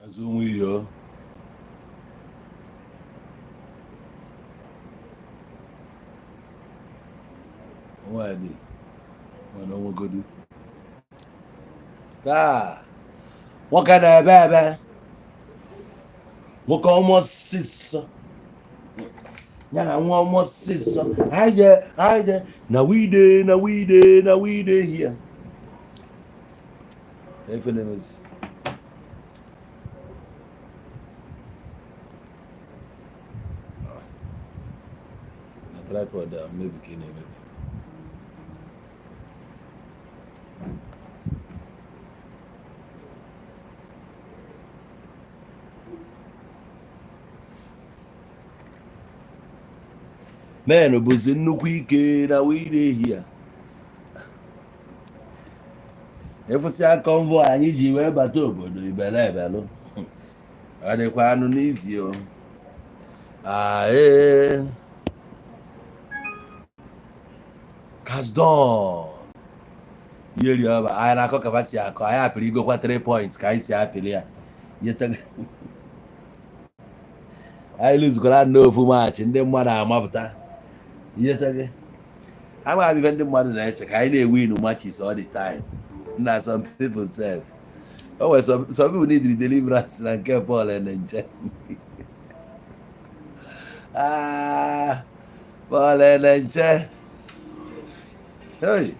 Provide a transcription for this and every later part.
Azụ onwe ihe o. Nwaanyị nwere onwegodu. Taa, nwoke na-ebe ebe, nwoke ọma ọsịsọ, ya na nwa ọma ọsịsọ, anyị je na we dey na we dey na we dey here. Ife na-emezi. Na tripod a mmebi ka ị na-emebi. Men bụzi nnukwu ike na we dey here. Ịfụsịa convoy anyị ji wee bata obodo ibele ebelụ, ọ dịkwa anụ n'isi o. Ae, Kasdon ihe ri ọba anyị na-akọ ka si akọ anyị apịrị igokwa 3 points ka anyị si apịrị ya. Anyị lụzukwara n'ofu match, ndị mmadụ amapụta ihe ama ife ndị mmadụ na-eche ka anyị na-ewin matches all the time. Na some people sef, o nwere some people need deliverance na nke Paul Enenche. Ah, Paul Enenche, hey.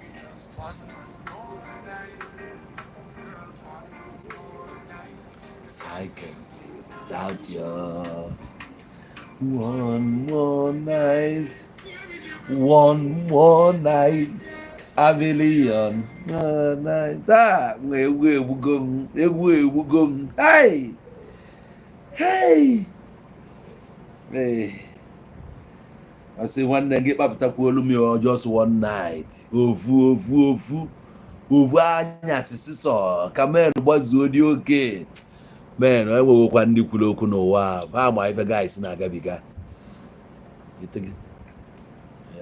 I can sleep without you. One more night, one more night, a million more night. Ah, egwu egbugo m, egwu egbugo m. Hey, hey, hey. Asị nwanne gị kpapụtakwa olu m ya, just one night, ofu ofu ofu ofu anyasị sịsọ ka men gbazuo dị oke men. Enweghịkwa ndị kwuru okwu n'ụwa a ha ma ife guys na-agabiga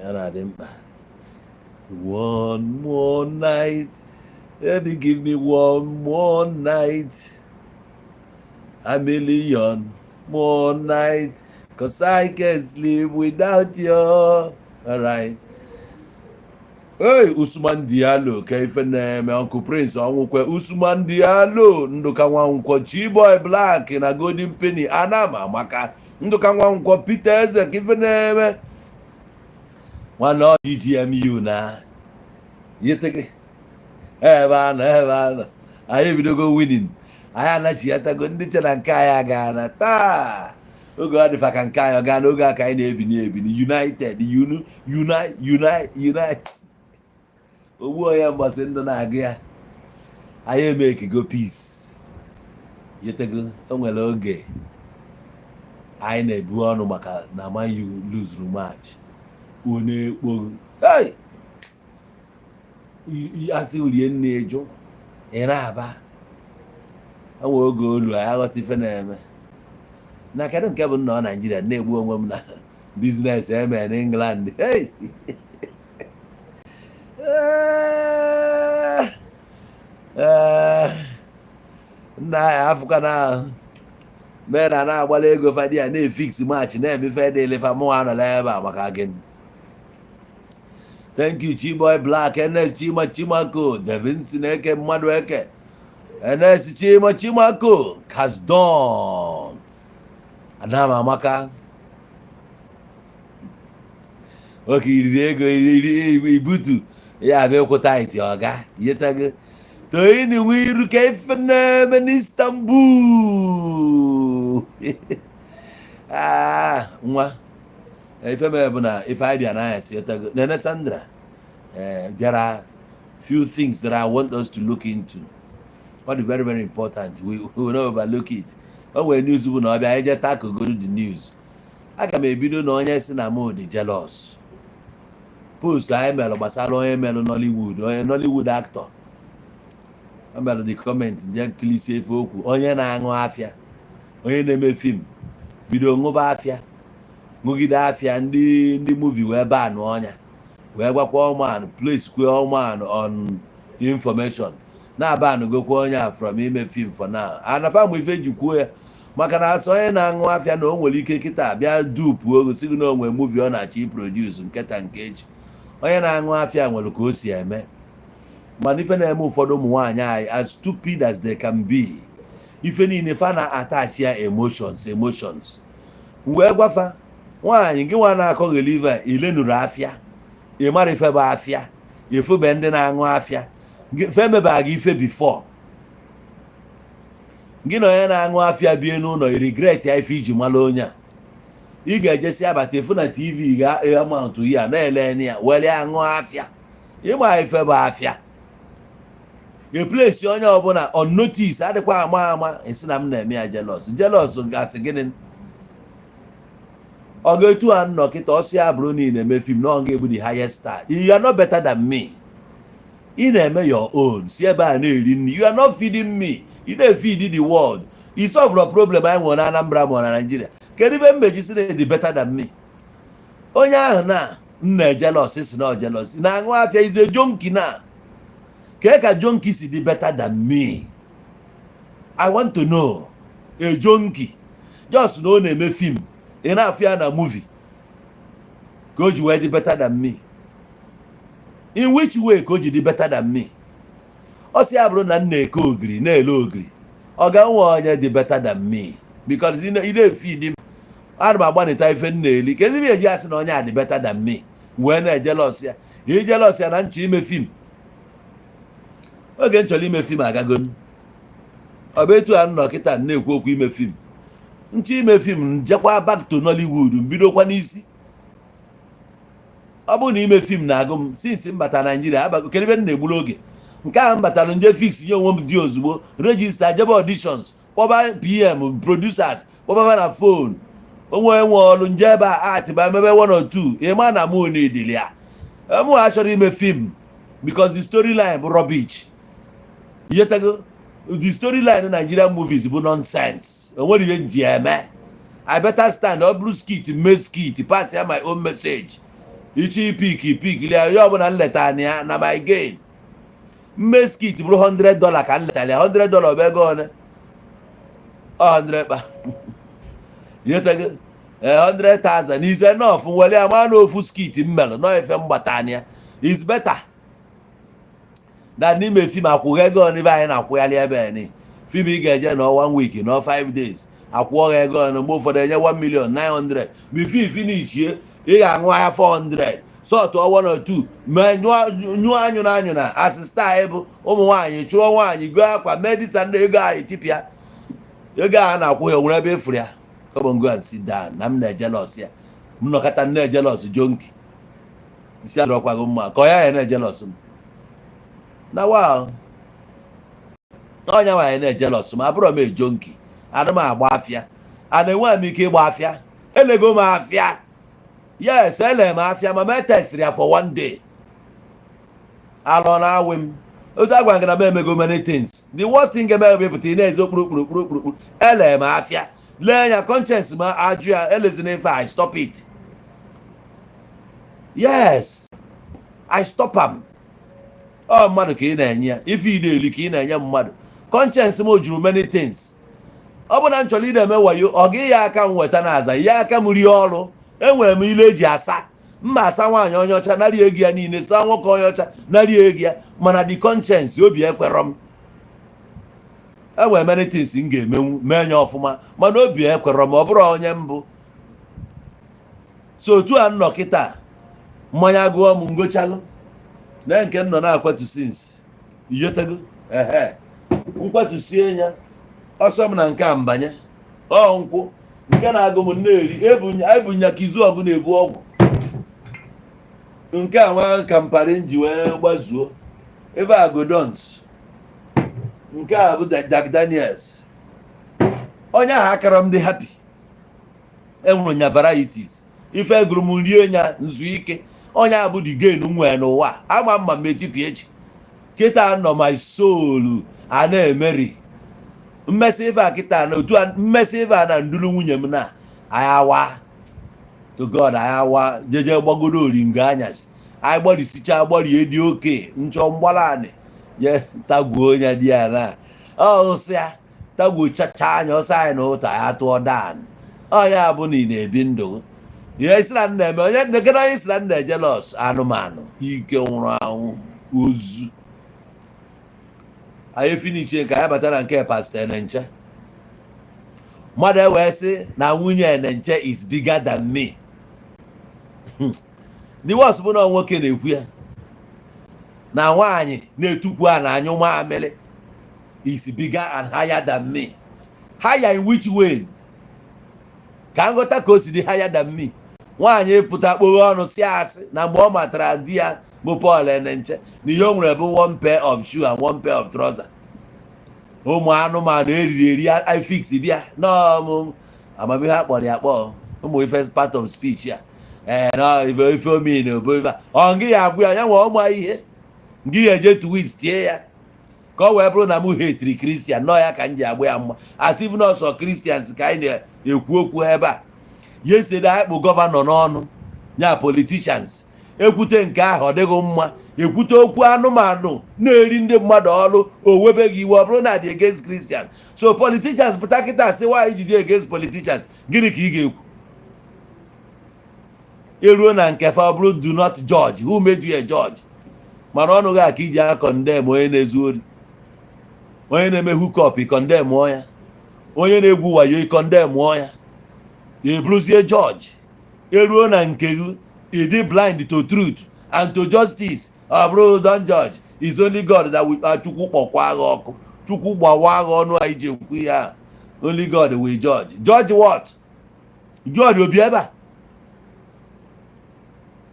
ya na-adị mkpa. One more night, baby, give me one more night, a million more night, 'cause I can't sleep without you. All right. Hey, Usman Diallo, ka ife na-eme? Uncle Prince ọnwụkwe, Usman Diallo, Ndụka Nwankwọ, Chiboy Black na Golden Penny, Anam Amaka, Ndụka Nwankwọ, Peter Eze, ka ife na-eme nwanne? Ọ GGMU na ebe a nọ, ebe a nọ, anyị ebidogo winning, anyị anachighatago. Ndị che na nke anyị aga na taa oge ọ dịfa ka nke anyị ọ gaa n'oge a ka anyị na-ebini ebini. United unu unite, unite, unite. Ogbu onye mgbasị ndụ na-agụ ya, anyị emekigo peace yetego. O nwere oge anyị na-ebu ọnụ maka na Man U lose match, onye ekpo hey! Asị urie nne eju ị na-aba. O nwere oge olu anyị aghọta ife na-eme na kedu nke bụ nnọọ Naijiria na-egbu onwe m na business eme na England. Hey! Ee, nna anyị afụka na ahụ mee na na-agbala ego fadi ya na-efix match na-emefe dịlefa mụ anọla ebe a maka gịnị? Thank you, Chiboy Black, Ns Chima Chimako, Devinson Eke, mmadụ Eke, Ns Chima Chimako, Kasdon Adam Amaka. Oke iriri ego iriri ibutu ya abịa ịkwụta iti ọga yetago toyini nwe iru ka ife na-eme n'Istanbul. Ah, nwa ife mere bụ na ife anyị bịa n'anya si yetago Nene Sandra. There are few things that I want us to look into. What is very, very important, we will not overlook it. O nwere news bụ na ọ bịa anyị jee tackle the news. Aga m ebido na onye si na m dị jealous post anyị mere gbasara onye melụ Nollywood, onye Nollywood actor o melụ the comment je nkilisi efe okwu onye na-aṅụ afịa, onye na-eme film bido ṅụba afịa, ṅụgide afịa, ndị movie wee ban ọnya wee gwakwa ọman place kwe ọman on information. Na-aba anụgokwa onye a from ime film for now. Anafa mgbe ife ji kwuo ya, maka na asọ onye na-aṅụ afịa na o nwere ike kịta bịa dupu ogo si gị na onwe movie ọ na-achọ iproduce nketa nke echi. Onye na-aṅụ afịa nwere ka o si eme. Mana ife na-eme ụfọdụ ụmụ nwaanyị anyị, as stupid as they can be, ife niile fa na attach ya emotions, emotions. Wee gwafa nwaanyị gị nwa na-akọgheli ife ilenuru afịa, ị mara ife bụ afịa, ifube ndị na-aṅụ afịa fe emebaghị ife before. Gị na onye na-aṅụ afịa bie n'ụlọ, i regret ya. Ife iji mara onye a, ị ga-ejesi abata efu na TV ga-amount ya na-ele ya were aṅụ afịa. Ịma ife bụ afịa, eplesi onye ọbụla on notice adịkwa ama ama. Esi na m na-eme ya jealous, jealous gasị gịnị? Ọ ga-etu a nnọ kịta ọsọ ya bụrụ na ị na-eme film na ọ ga-ebu the highest star. You are not better than me. Ị na-eme your own, si ebe a na-eri nri. You are not feeding me, ị na-efeed the world. You solve the problem anyị nwere na Anambra ma na Nigeria. Kedu ebe mmeji si na dị better than me? Onye ahụ na m na-ejealous si na ọ jealous na-aṅụ afịa ize junkie na kee ka junkie si dị better than me? I want to know. A junkie just na ọ na-eme film, ị na-afụ ya na movie, ka o ji wee dị better than me? In which way ka o ji dị better than me? Ọ sị ya bụrụ na m na-eke ogiri na-ele ogiri, ọ ga-nwe onye dị better than me? Because ị na-efeed m, ana m agbanịta ife m na-eli. Ka ezigbo eji asị na onye a dị better than me wee na-ejealous ya? Ijealous ya na nchọ ime film. Oge m chọrọ ime film agago m. Ọ bụ etu a nọ kịta na-ekwu okwu ime film, nchọ ime film, njekwa back to Nollywood, mbidokwa n'isi. Ọ bụrụ na ime film na-agụ m since m bata Naijiria abago, kedu ebe m na-egburu oge? Nke ahụ m batara nje fix nye onwe m dị ozugbo, register, jebe auditions, kpọba PM, producers, kpọbaba na phone, onwe nwe ọrụ nje ebe a atịba mebe one or two. Ịma na mụ n'idili ya, mụ achọrọ ime film because the storyline bụ rubbish. Yetago the storyline Nigerian movies bụ nonsense. O nwere ihe nji eme. I better stand, ọ bụrụ skit, mee skit, pass ya my own message. Ichi pick pick lia ya ọbụla nleta na ya na my gain. Mme skit bụrụ $100 ka m letara ya, $100 bụ ego one? 100 kpa yetago 100,000 is enough. Were ya ma na ofu skit m melụ nọ ife mgbata anya is better na n'ime film akwụghị ego one ebe anyị na-akwụgharị ebe ni film ị ga-eje nọ one week, nọ 5 days, akwụọ ha ego one. Mgbe ụfọdụ enye 1 million 900. Before finishie, ị ga-aṅụ ahịa 400 sọtụ one or two mee nyụọ anyụ na anyụ na asịsta. Anyị bụ ụmụ nwaanyị chụọ nwaanyị goo akwa mee disa ndị ego anyị tipịa ego a na-akwụ ya nwere ebe efuru ya. Come on, go and sit down. Na m na-ejealous ya, m nọkọta m na-ejealous junkie isi adọrọkwago mma ka ọ ya na-ejealous m na wa ọnya nwaanyị na-ejealous m. Abụrọ m ejunkie, ana m agba afịa, a na-enwe m ike ịgba afịa. Elego m afịa, yes, ele m afịa, ma m etesịrị ya for one day alọ na awị m. Otu agwa gị na m emego many things. The worst thing ga-eme bụ ịpụta ị na-ezo kpuru kpuru kpuru kpuru. Ele m afịa, lee anya conscience m ajụ ya, elezina ife. I stop it. Yes, I stop am. Ọ mmadụ ka ị na-enye ya ife ị na-eli ka ị na-enye mmadụ. Conscience m juru many things. Ọ bụ na m chọrọ ị na-eme wayo, ọ gị ya aka m weta na aza ya aka m rie ọrụ. Enwere m ile eji asa mma, asa nwaanyị onye ọcha narị ego ya niile, saa nwoke onye ọcha narị ego ya, mana the conscience, obi ekwerọ m. Enwere many things m ga-emenwu mee ya ọfụma, mana obi ekwerọ m. Ọ bụrụ onye mbụ so otu a nnọ kịta, mmanya gụọ m ngochalụ na nke m nọ na-akwatu since iyetego ehe nkwatusie ya ọsọ m na nke a mbanye ọ nkwụ nke na-agụ m na-eri ebunya ka izu ọgụ na-ebu ọgwụ nke a nwa kampari nji wee gbazuo ebe a godons. Nke a bụ Jack Daniels. Onye ahụ akara m dị happy. Enwere nya varieties ife gụrụ m rie nya nzu ike. Onye a bụ the gain m nwere n'ụwa. Ama mma m etipụ echi kịta nọ, my soul a na-emeri mmesị ife a kịta na otu a mmesị ife a na ndulu nwunye m na ayawa to God ayawa jeje gbagoro oringo anyasị. Anyị gbarisicha gbarie dị oke nchọ mgbala anị. Je tagbuo onye di ya na ọsịa tagbuchacha anya ọsọ anyị na ụtọ ya tụọ dan. Ọ ya bụ na ị na-ebi ndụ ihe isi na nna eme onye nekere onye isi na nna jealous anụmanụ ike nwụrụ anwụ ozu. Anyị finish nke anyị, bata na nke Pastor Enenche. Mmadụ ewee sị na nwunye Enenche is bigger than me. The worst bụ na nwoke na-ekwu ya na nwaanyị na-etukwu a na anyụ mamịrị is bigger and higher than me. Higher in which way? Ka nghọta ka o si dị higher than me. Nwaanyị pụta kpoghe ọnụ si asị na mgbe ọ matara di ya bụ Paul Enenche, na ihe o nwere bụ one pair of shoe and one pair of trouser. Ụmụ anụmanụ eriri eri ifix di ya n'ọmụ amamihe a kpọrọ ya akpọ ụmụ ife part of speech ya. Ee, na ife ife omin bụ ife ọ ngị ya agwụ ya, ya nwe ọma ihe ngị ya eje twist tie ya ka ọ wee bụrụ na mụ hetiri Christian nọ ya ka m ji agba ya mma, as if nọọsọ Christians ka anyị na-ekwu okwu ebe a. Yesterday anyị kpụ governor n'ọnụ ya, politicians ekwute nke ahụ ọ dịghị mma, ekwute okwu anụmanụ na-eri ndị mmadụ ọrụ o webeghị iwe, ọ bụrụ na dị against Christians. So politicians pụta kịta sị nwaanyị ji dị against politicians, gịnị ka ị ga-ekwu? Eruo na nke fa, ọ bụrụ do not judge. Who made you a judge? Mana ọnụ gị a ka iji a-condemn onye na-ezu ori, onye na-eme hookup, ị-condemn ya, onye na-egwu wayo, ị-condemn ya, ị bụrụzie judge. Eruo na nke gị, ị dị blind to truth and to justice. Ọ bụrụ don't judge, is only God that will. Chukwu kpọkwa agha ọkụ, Chukwu gbawa agha ọnụ anyị ji ekwu ya. Only God will judge. Judge what? Judge obi ebe a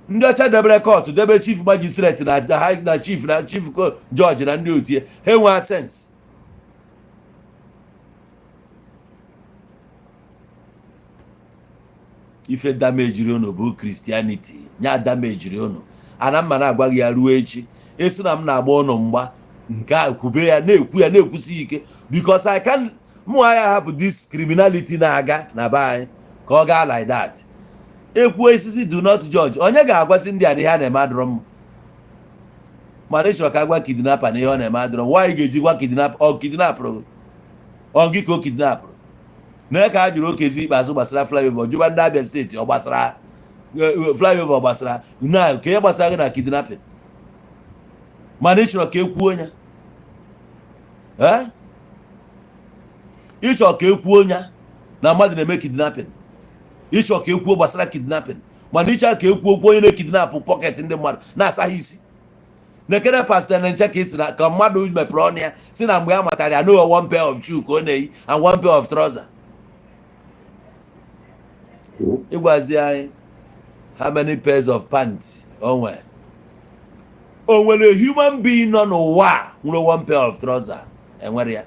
ndị ọcha debere court, debe chief magistrate na chief na chief judge na ndị otu ya, ha enwee sense. Ife damejiri unu bụ Christianity nya damejiri unu. Ana mma na-agwa gị ya ruo echi, esi na m na-agba unu mgba nke a, kwube ya, na-ekwu ya, na-ekwusi ike, because I can mụ anya hapụ this criminality na-aga na be anyị ka ọ gaa like that. Ekwuo esisi do not judge, onye ga-agwazi ndị a na ihe a na-eme adịrọ mma? Mana ị chọrọ ka agwa kidnapper na ihe ọ na-eme adịrọ. Nwaanyị ga-eji gwa kidnap ọ kidnapụrụ ọ gị ka o kidnapụrụ na ka a jụrụ Okezi Ikpeazụ gbasara flyover, jụba ndị Abia Steeti ọ gbasara flyover, ọ gbasara na ka ihe gbasara gị na kidnapping? Mana ị chọrọ ka e kwuo ya. Ee, ị chọrọ ka e kwuo ya na mmadụ na-eme kidnapping, ị chọrọ ka e kwuo gbasara kidnapping, mana ị chọrọ ka e kwuo okwu onye na-ekidnapụ pocket ndị mmadụ na-asa ha isi. Nekene Pastor na-nche ka isi na ka mmadụ mepere ọnụ ya si na mgbe a matara ya no one pair of shoe ka ọ na-eyi and one pair of trouser. Ịgwazi anyị how many pairs of pants o nwere? O nwere human being nọ n'ụwa a nwere one pair of trouser? Enwere ya.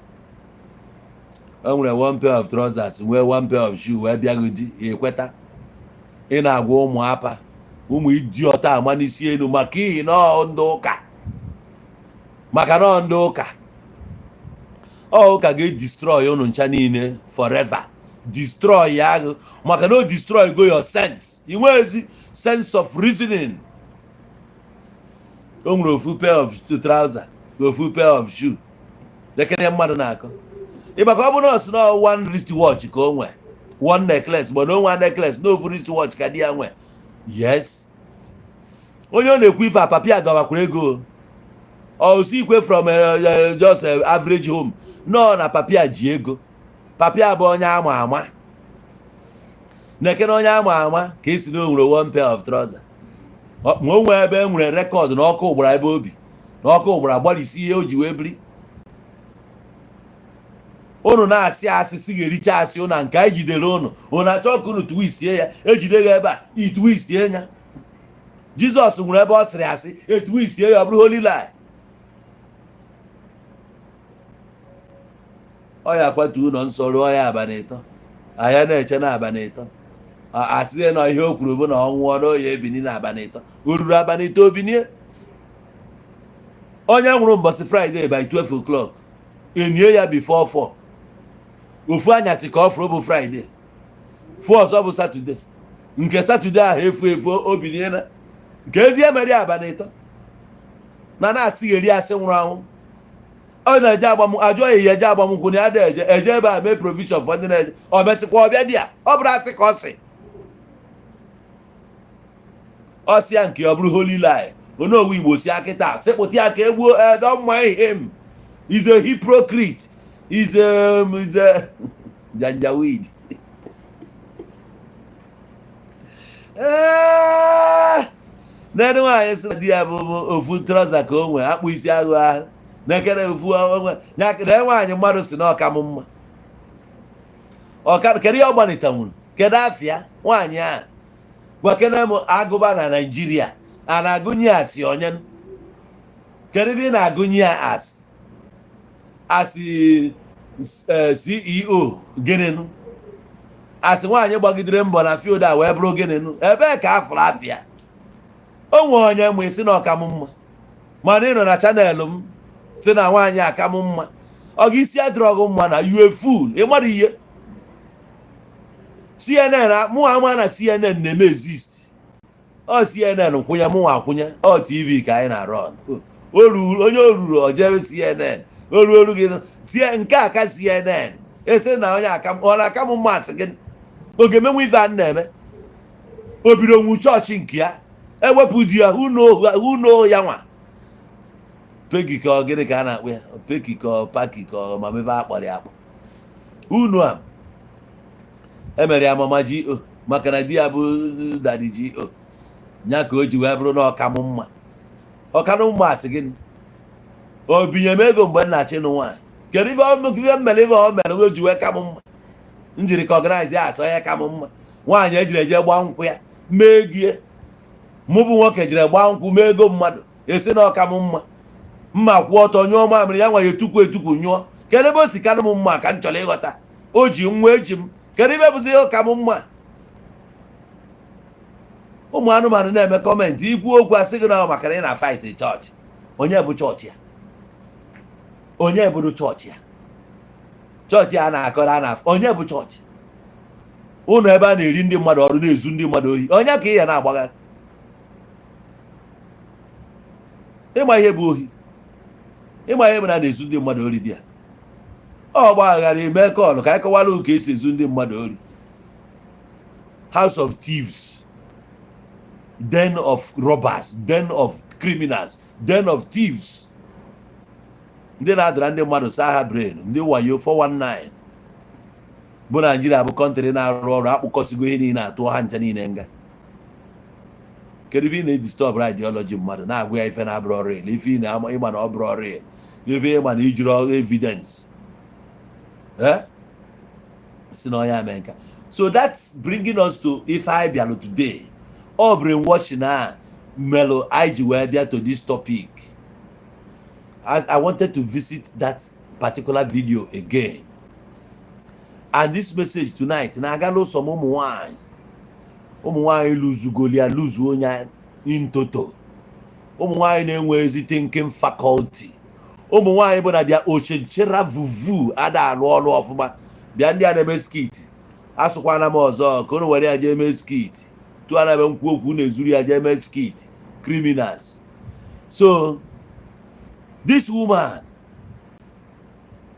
O nwere one pair of trousers, nwee one pair of shoe, wee bịaghị di ya ekweta. Ị na-agwa ụmụ apa, ụmụ idiot ama n'isi elu maka ihi na ọ ndị ụka, maka na ọ ndị ụka, ọ ụka ga-edestroy unu ncha niile forever. Destroy ya agụ maka na o destroy go your sense, ị nweghịzi sense of reasoning. O nwere ofu pair of trouser na ofu pair of shoe. Lekere mmadụ na-akọ ịmaka ọ bụrụ na ọ sị na one wrist watch ka o nwee, one necklace, mana o nwe necklace na ofu wrist watch ka di ya nwee. Yes, onye ọ na-ekwu ife a, papia dọbakwara ego osi ikwe from just average home nọ na papia ji ego. Papia bụ onye ama ama na-ekene onye ama ama ka esi na o nwere one pair of trouser, ma o nwee ebe e nwere record na ọkụ gbara ebe obi na ọkụ gbara gbalịsi ihe o ji wee biri. Unu na-asị asị si ga-ericha asị ụna nke anyị jidere unu, unu achọ ka unu twistie ya. Ejide gị ebe a, itwistie ya. Jizọs nwere ebe ọ sịrị asị, etwistie ya, ọ bụrụ holy lie. Ọ ya kwatu ụlọ nsọ rụọ ya abalị 3, anya na-eche na abalị 3 asị na ihe o kwuru bụ na ọ nwụọ na oyi ebini na abalị 3. O ruru abalị 3, obinie. Onye nwụrụ mbọsị Friday by 12 o'clock, enye ya before 4 ofu anyasị ka ọ fụrụ bụ Friday, fụ ọzọ bụ Saturday. Nke Saturday ahụ efu efu obinie na nke ezi emere abalị 3 na na-asịgheri asị nwụrụ anwụ. Ọ na-eje agbam ajụ ya, eje agbamnkwụ na ya da eje eje ebe a mee provision for ndị na-eje. Ọ mesịkwa ọbịa di ya, ọ bụrụ asị ka ọ sị, ọ sị ya nke ọ bụrụ holy lie. Onowu Igbo si akịta sịkpụta ya ka egbuo. Don't mind him, he's a hypocrite, he's a janjaweed. Nene nwaanyị sị na di ya bụ ofu trouser ka o nwee, akpụ isi agụ ahụ na-ekere ofu onwe ya. Na nwaanyị mmadụ si na ọka m mma ọka. Kedu ihe ọ gbanitanwuru? Kedu afịa nwaanyị a? Gwakene m, agụba na Naijiria a na-agụnye asị onye? Kedu ebe ị na-agụnye ya asị asị CEO gịnịnụ? Asị nwaanyị gbagidere mbọ na field a wee bụrụ gịnịnụ? Ebee ka afụrụ afịa o nwee onye ma esi na ọka m mma? Mana ị nọ na channel m si na nwaanyị aka m mma, ọ ga isi adịrọ gị mma na you a fool. Ị mara ihe CNN mụ ama na CNN na-eme exist. Ọ CNN kwụnye mụnwa akwụnye, ọ TV ka anyị na-arụ. Onye o ruru o jebe CNN, oru oru gị tie nke a ka CNN ese na onye aka ọ na-aka m mma. Asị gị oge menwe ife a na-eme, o bido nwu chọọchị nke ya, ewepụ di ya. Who know ya nwa pegi ka ọ gịnị ka a na-akpọ ya, peki ka ọ paki ka ọ ma mebe akpọrọ ya akpọ unu a emere ya mama go maka na di ya bụ daddy go ya ka o ji wee bụrụ na ọka m mma, ọkanụ mma. Asị gịnị? O binye m ego mgbe m na-achọ ịnụ nwaanyị. Kedu ife ife mere, ife o mere o ji wee ka m mma? M jiri recognize ya asọ ya ka m mma. Nwaanyị ejiri eje gbaa nkwụ ya mee gie, mụ bụ nwoke jiri gbaa nkwụ mee ego mmadụ, esi na ọka m mma. Mma kwụ ọtọ nyụọ mamịrị ya nwa ya etukwu etukwu nyụọ. Kedu ebe o si kanụ m mma ka m chọrọ ịghọta? O ji nwa eji m. Kedu ebe bụzi ihe ọka m mma? Ụmụ anụmanụ na-eme comment, ikwu okwu asị gị na maka na ị na fight chọọchị. Onye bụ chọọchị ya? Onye bụrụ chọọchị ya? Chọọchị a na-akọrọ a na onye bụ chọọchị ụlọ ebe a na-eri ndị mmadụ ọrụ, na-ezu ndị mmadụ ohi? Onye ka ị ya na-agbagharị ịma ihe bụ ohi, ịma ihe bụ na na-ezu ndị mmadụ ori dị ya? Ọ gbaghara eme call ka anyị kọwara ka esi ezu ndị mmadụ ori. House of thieves, den of robbers, den of criminals, den of thieves, ndị na-adara ndị mmadụ, saa ha brain, ndị wayo 419. Bụ Naijiria bụ country na-arụ ọrụ, akpụkọsigo ihe niile, atụọ ha ncha niile nga. Kedu ife ị na-edisturb ideology mmadụ, na-agwa ya ife na-abụrụ ọrụ il, ife ị na-ịma na ọ bụrụ ọrụ il, ife ịma na ijiri evidence si na ọya mee nka? So that's bringing us to ife anyị bịalụ today. Ọ brainwashing a melụ anyị ji wee bịa to this topic. I wanted to visit that particular video again, and this message tonight na-aga n'ụsọ m. Ụmụ nwanyị, ụmụ nwanyị luzugolia luzu onye in toto, ụmụ nwanyị na-enwe ezi thinking faculty, ụmụ nwanyị bụ na dia ochenchera vuvu ada alụ ọrụ ọfụma. Bịa, ndị a na-eme skit, asụkwana m ọzọ ka unu were ya jee mee skit. Tụọ na ebe nkwu okwu na-ezuru ya jee mee skit, criminals. So this woman,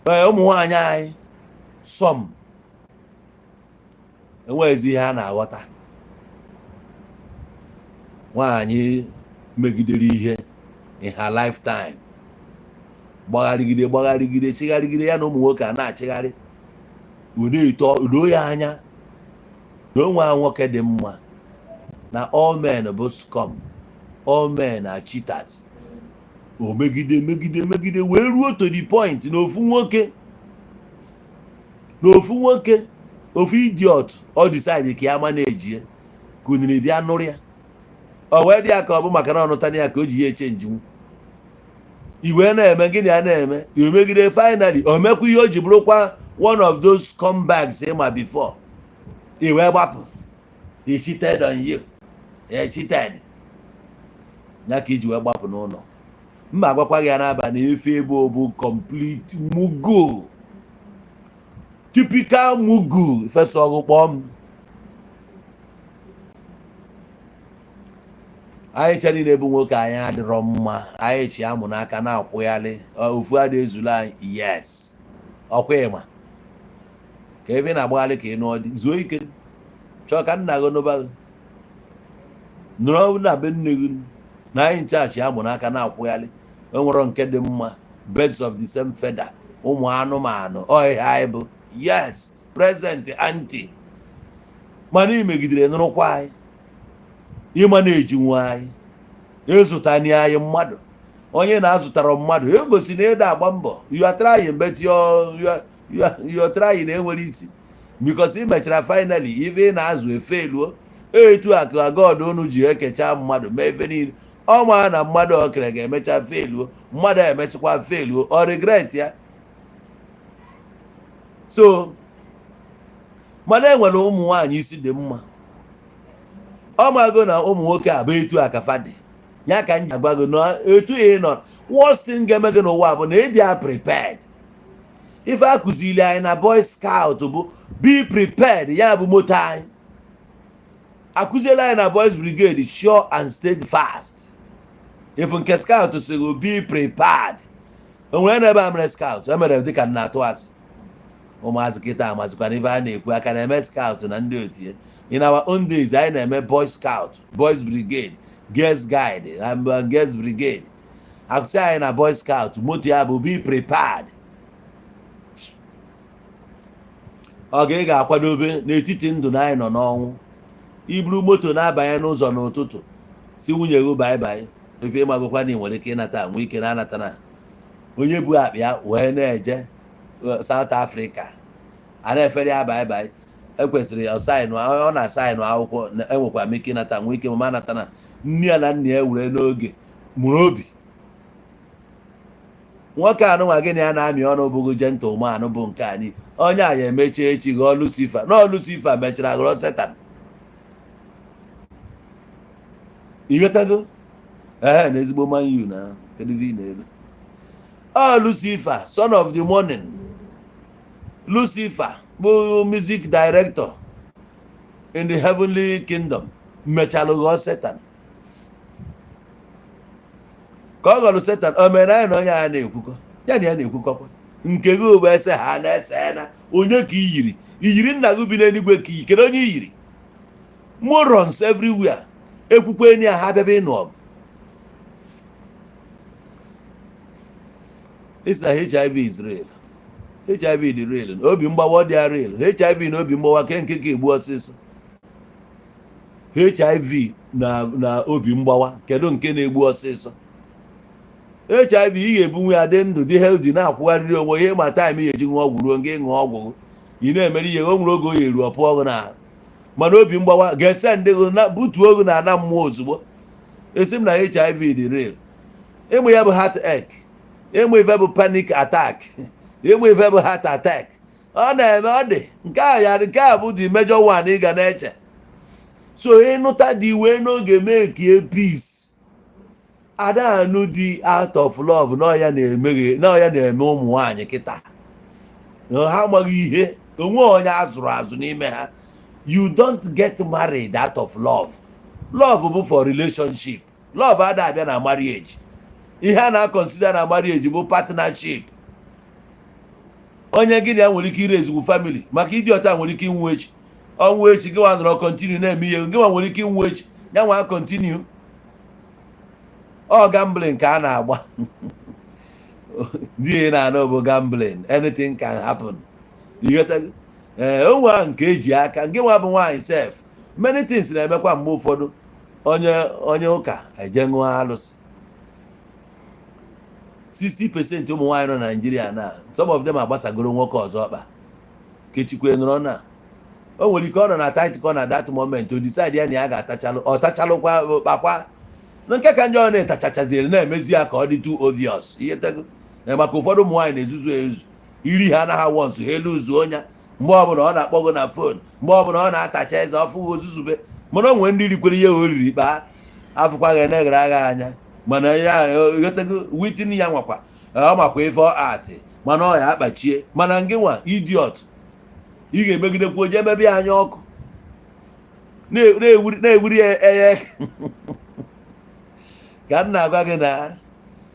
ụmụ nwanyị anyị, some enweghịzi ihe a na-aghọta. Nwaanyị megidere ihe in her lifetime, gbagharịgide, gbagharịgide, chigharịgide ya na ụmụ nwoke a na-achịgharị, ọ na-eto doo ya anya na onwe a nwoke dị mma, na all men bụ scum, all men are cheaters. O megide, megide, megide wee ruo to the point na ofu nwoke, na ofu nwoke, ofu idiot, ọ decide ka ya manage ya, kuniri bịa nụrụ ya. Ọ wee dị ya ka ọ bụ maka na ọnụtana ya ka o ji ya echenji i wee na-eme gịnị a na-eme emegide. Finally o mekwa ihe o ji bụrụkwa one of those scumbags ịma before i wee gbapụ. He cheated on you, he cheated ya ka iji wee gbapụ n'ụlọ. Mma agwakwa gị ya n'abalị, efe ebe bụ complete mugu, typical mugu. Fesa ọgụ kpọọ m. Anyị cha niile bụ nwoke, anyị adịrọ mma. Anyị chi amụ n'aka na-akwụghalị ofu adị ezulu anyị. Yes, ọkwa ịma ka ebe ị na-agbaghalị ka ị nụọ dị zuo ike, chọọ ka nna gị nụba gị, nọrọ na be nne gị. Na anyị nchachi amụ n'aka na-akwụghalị, o nwere nke dị mma. Birds of the same feather, ụmụ anụmanụ ọhịa anyị bụ. Yes, present anti, mana ị megidere nụrụkwa anyị, ịma na-eji nwe anyị ịzụtani anyị mmadụ. Onye na-azụtara mmadụ egosi na ịda agba mbọ. You are trying, but your trying enwere isi, because ị mechara finally ife ị na-azụ efeluo. Etu a ka God unu ji ekecha mmadụ mee ife niile ọ maa na mmadụ okere ga-emecha feluo, mmadụ emechakwa feluo, ọ regret ya. So mana enwere ụmụ nwaanyị isi dị mma. Ọ mago na ụmụ nwoke a bụ etu a ka fa dị ya ka m ji agwa gị na etu ị nọ, worst thing ga-eme gị n'ụwa bụ na ị dị prepared. Ife a kụziri anyị na Boy Scout bụ "Be prepared". Ya bụ moto anyị akụziela anyị na Boys Brigade, "Sure and steadfast". Ifu nke scout sịrị "Be prepared". O nwere n'ebe a mere scout emere dịka nna atụ asị. Ụmụazị kịta amazikwana ife a na-ekwu aka na-eme scout na ndị otu ya. In our own days, anyị na-eme Boy Scout, Boys Brigade, Girls Guide and Girls Brigade. Akụsị anyị na Boy Scout, moto ya bụ "Be prepared". Ọ ga ị ga-akwadobe n'etiti ndụ na anyị nọ n'ọnwụ. Iburu moto na-abanye n'ụzọ n'ụtụtụ, si nwunye gị bye bye. Ife ịmagokwa na ị nwere ike ịnata, nwee ike na-anata na onye bu akpa ya wee na-eje South Africa, a na-efere ya bye bye. Ekwesịrị ọ na-asaịnụ akwụkwọ na enwekwa m ike ịnata, nwee ike ma anata na nne ya na nna ya were n'oge mụrụ obi. Nwoke anụnwa gịnị ya na-amị ọnụ bụghị gentleman bụ nke anyị. Onye a ya emechi echi ghọọ Lucifer. Na Lucifer mechara ghọrọ Satan. Ịghọtago? Ee, na ezigbo Man U na kedu ife ị na-elu ọ. Lucifer, son of the morning. Lucifer bụ music director in the heavenly kingdom, mechalụ ghọọ Satan. Ka ọ ghọrọ Satan, o mere anyị na onye a na-ekwukọ ya na ya na-ekwukọkwa nke gị bụ ese ha na-ese na onye ka i yiri iyiri nna gị bi n'eluigwe ka iyi. Kedu onye i yiri? Morons everywhere. Ekwukwe enyi ya ha bịaba ịnụ ọgụ. Isi na HIV is real. HIV dị real. Obi mgbawa dị real. HIV na obi mgbawa ke nke ka egbu ọsịsọ? HIV na obi mgbawa, kedu nke na-egbu ọsịsọ? HIV ị ga-ebunwe ya dị ndụ, dị healthy, na-akwụgharịrị onwe ihe. Ma time ị ga-eji ṅụọ ọgwụ ruo nke ịṅụ ọgwụ, ị na-emere ihe, o nwere oge o yeru ọ pụọ gị n'ahụ. Mana obi mgbawa ga-ese ndị gị na butuo gị na ana mmụọ ozugbo. Esi m na HIV dị real. Ịmụ ya bụ heart ache, ịmụ ife bụ panic attack, ịmụ ife bụ heart attack. Ọ na-eme ọ dị nke a ya nke a bụ the major one ị ga na-eche. So ịnụta dị wee n'oge mee ka peace. Ada anụ di out of love na ya na-emeghe na ya na-eme ụmụ nwaanyị kịta ha amaghị ihe onwe onye azụrụ azụ n'ime ha. You don't get married out of love. Love bụ for relationship. Love ada abịa na marriage. Ihe a na-consider na marriage bụ partnership. Onye gị na ya nwere ike ire ezigbo family maka ịdị ọta nwere ike inwu echi, ọnwụ echi, gị nwa nọrọ continue na-eme ihe. Gị nwa nwere ike inwu echi, ya nwa continue. Ọ gambling ka a na-agba ndị na-anụ bụ gambling. Anything can happen. Ịghọtago? Ee, onwe ahụ nke eji aka gị nwa bụ nwaanyị sef. Many things na-emekwa mgbe ụfọdụ onye ụka eje ṅụọ alụsị. 60% ụmụ nwaanyị nọ na Naịjirịa na some of them agbasagoro nwoke ọzọ ọkpa kechikwe nọrọ na o nwere ike ọ nọ na tight corner that moment, o decide ya na ya ga-atachalụ. Ọ tachalụkwa kpakwa na nke ka njọ na-etachachaziri na-emezi ya ka ọ dị too obvious. Ihe tego maka ụfọdụ ụmụ nwaanyị na-ezuzu ezu iri ha anaghị once ha elu uzu onye mgbe ọbụla ọ na-akpọ gị na phone, mgbe ọbụla ọ na-atacha eze ọfụghị ozuzube. Mana o nwere ndị rikwere ihe o riri kpaa afụkwa ga eneghere agha anya. Mana ya ghọtago witin ya nwakwa ọ makwa ife ọ atị, mana ọ ya akpachie. Mana ngị nwa idiot, ị ga-emegidekwa oje emebe ya anya ọkụ na-ewuri ya eye. Ka m na-agwa gị na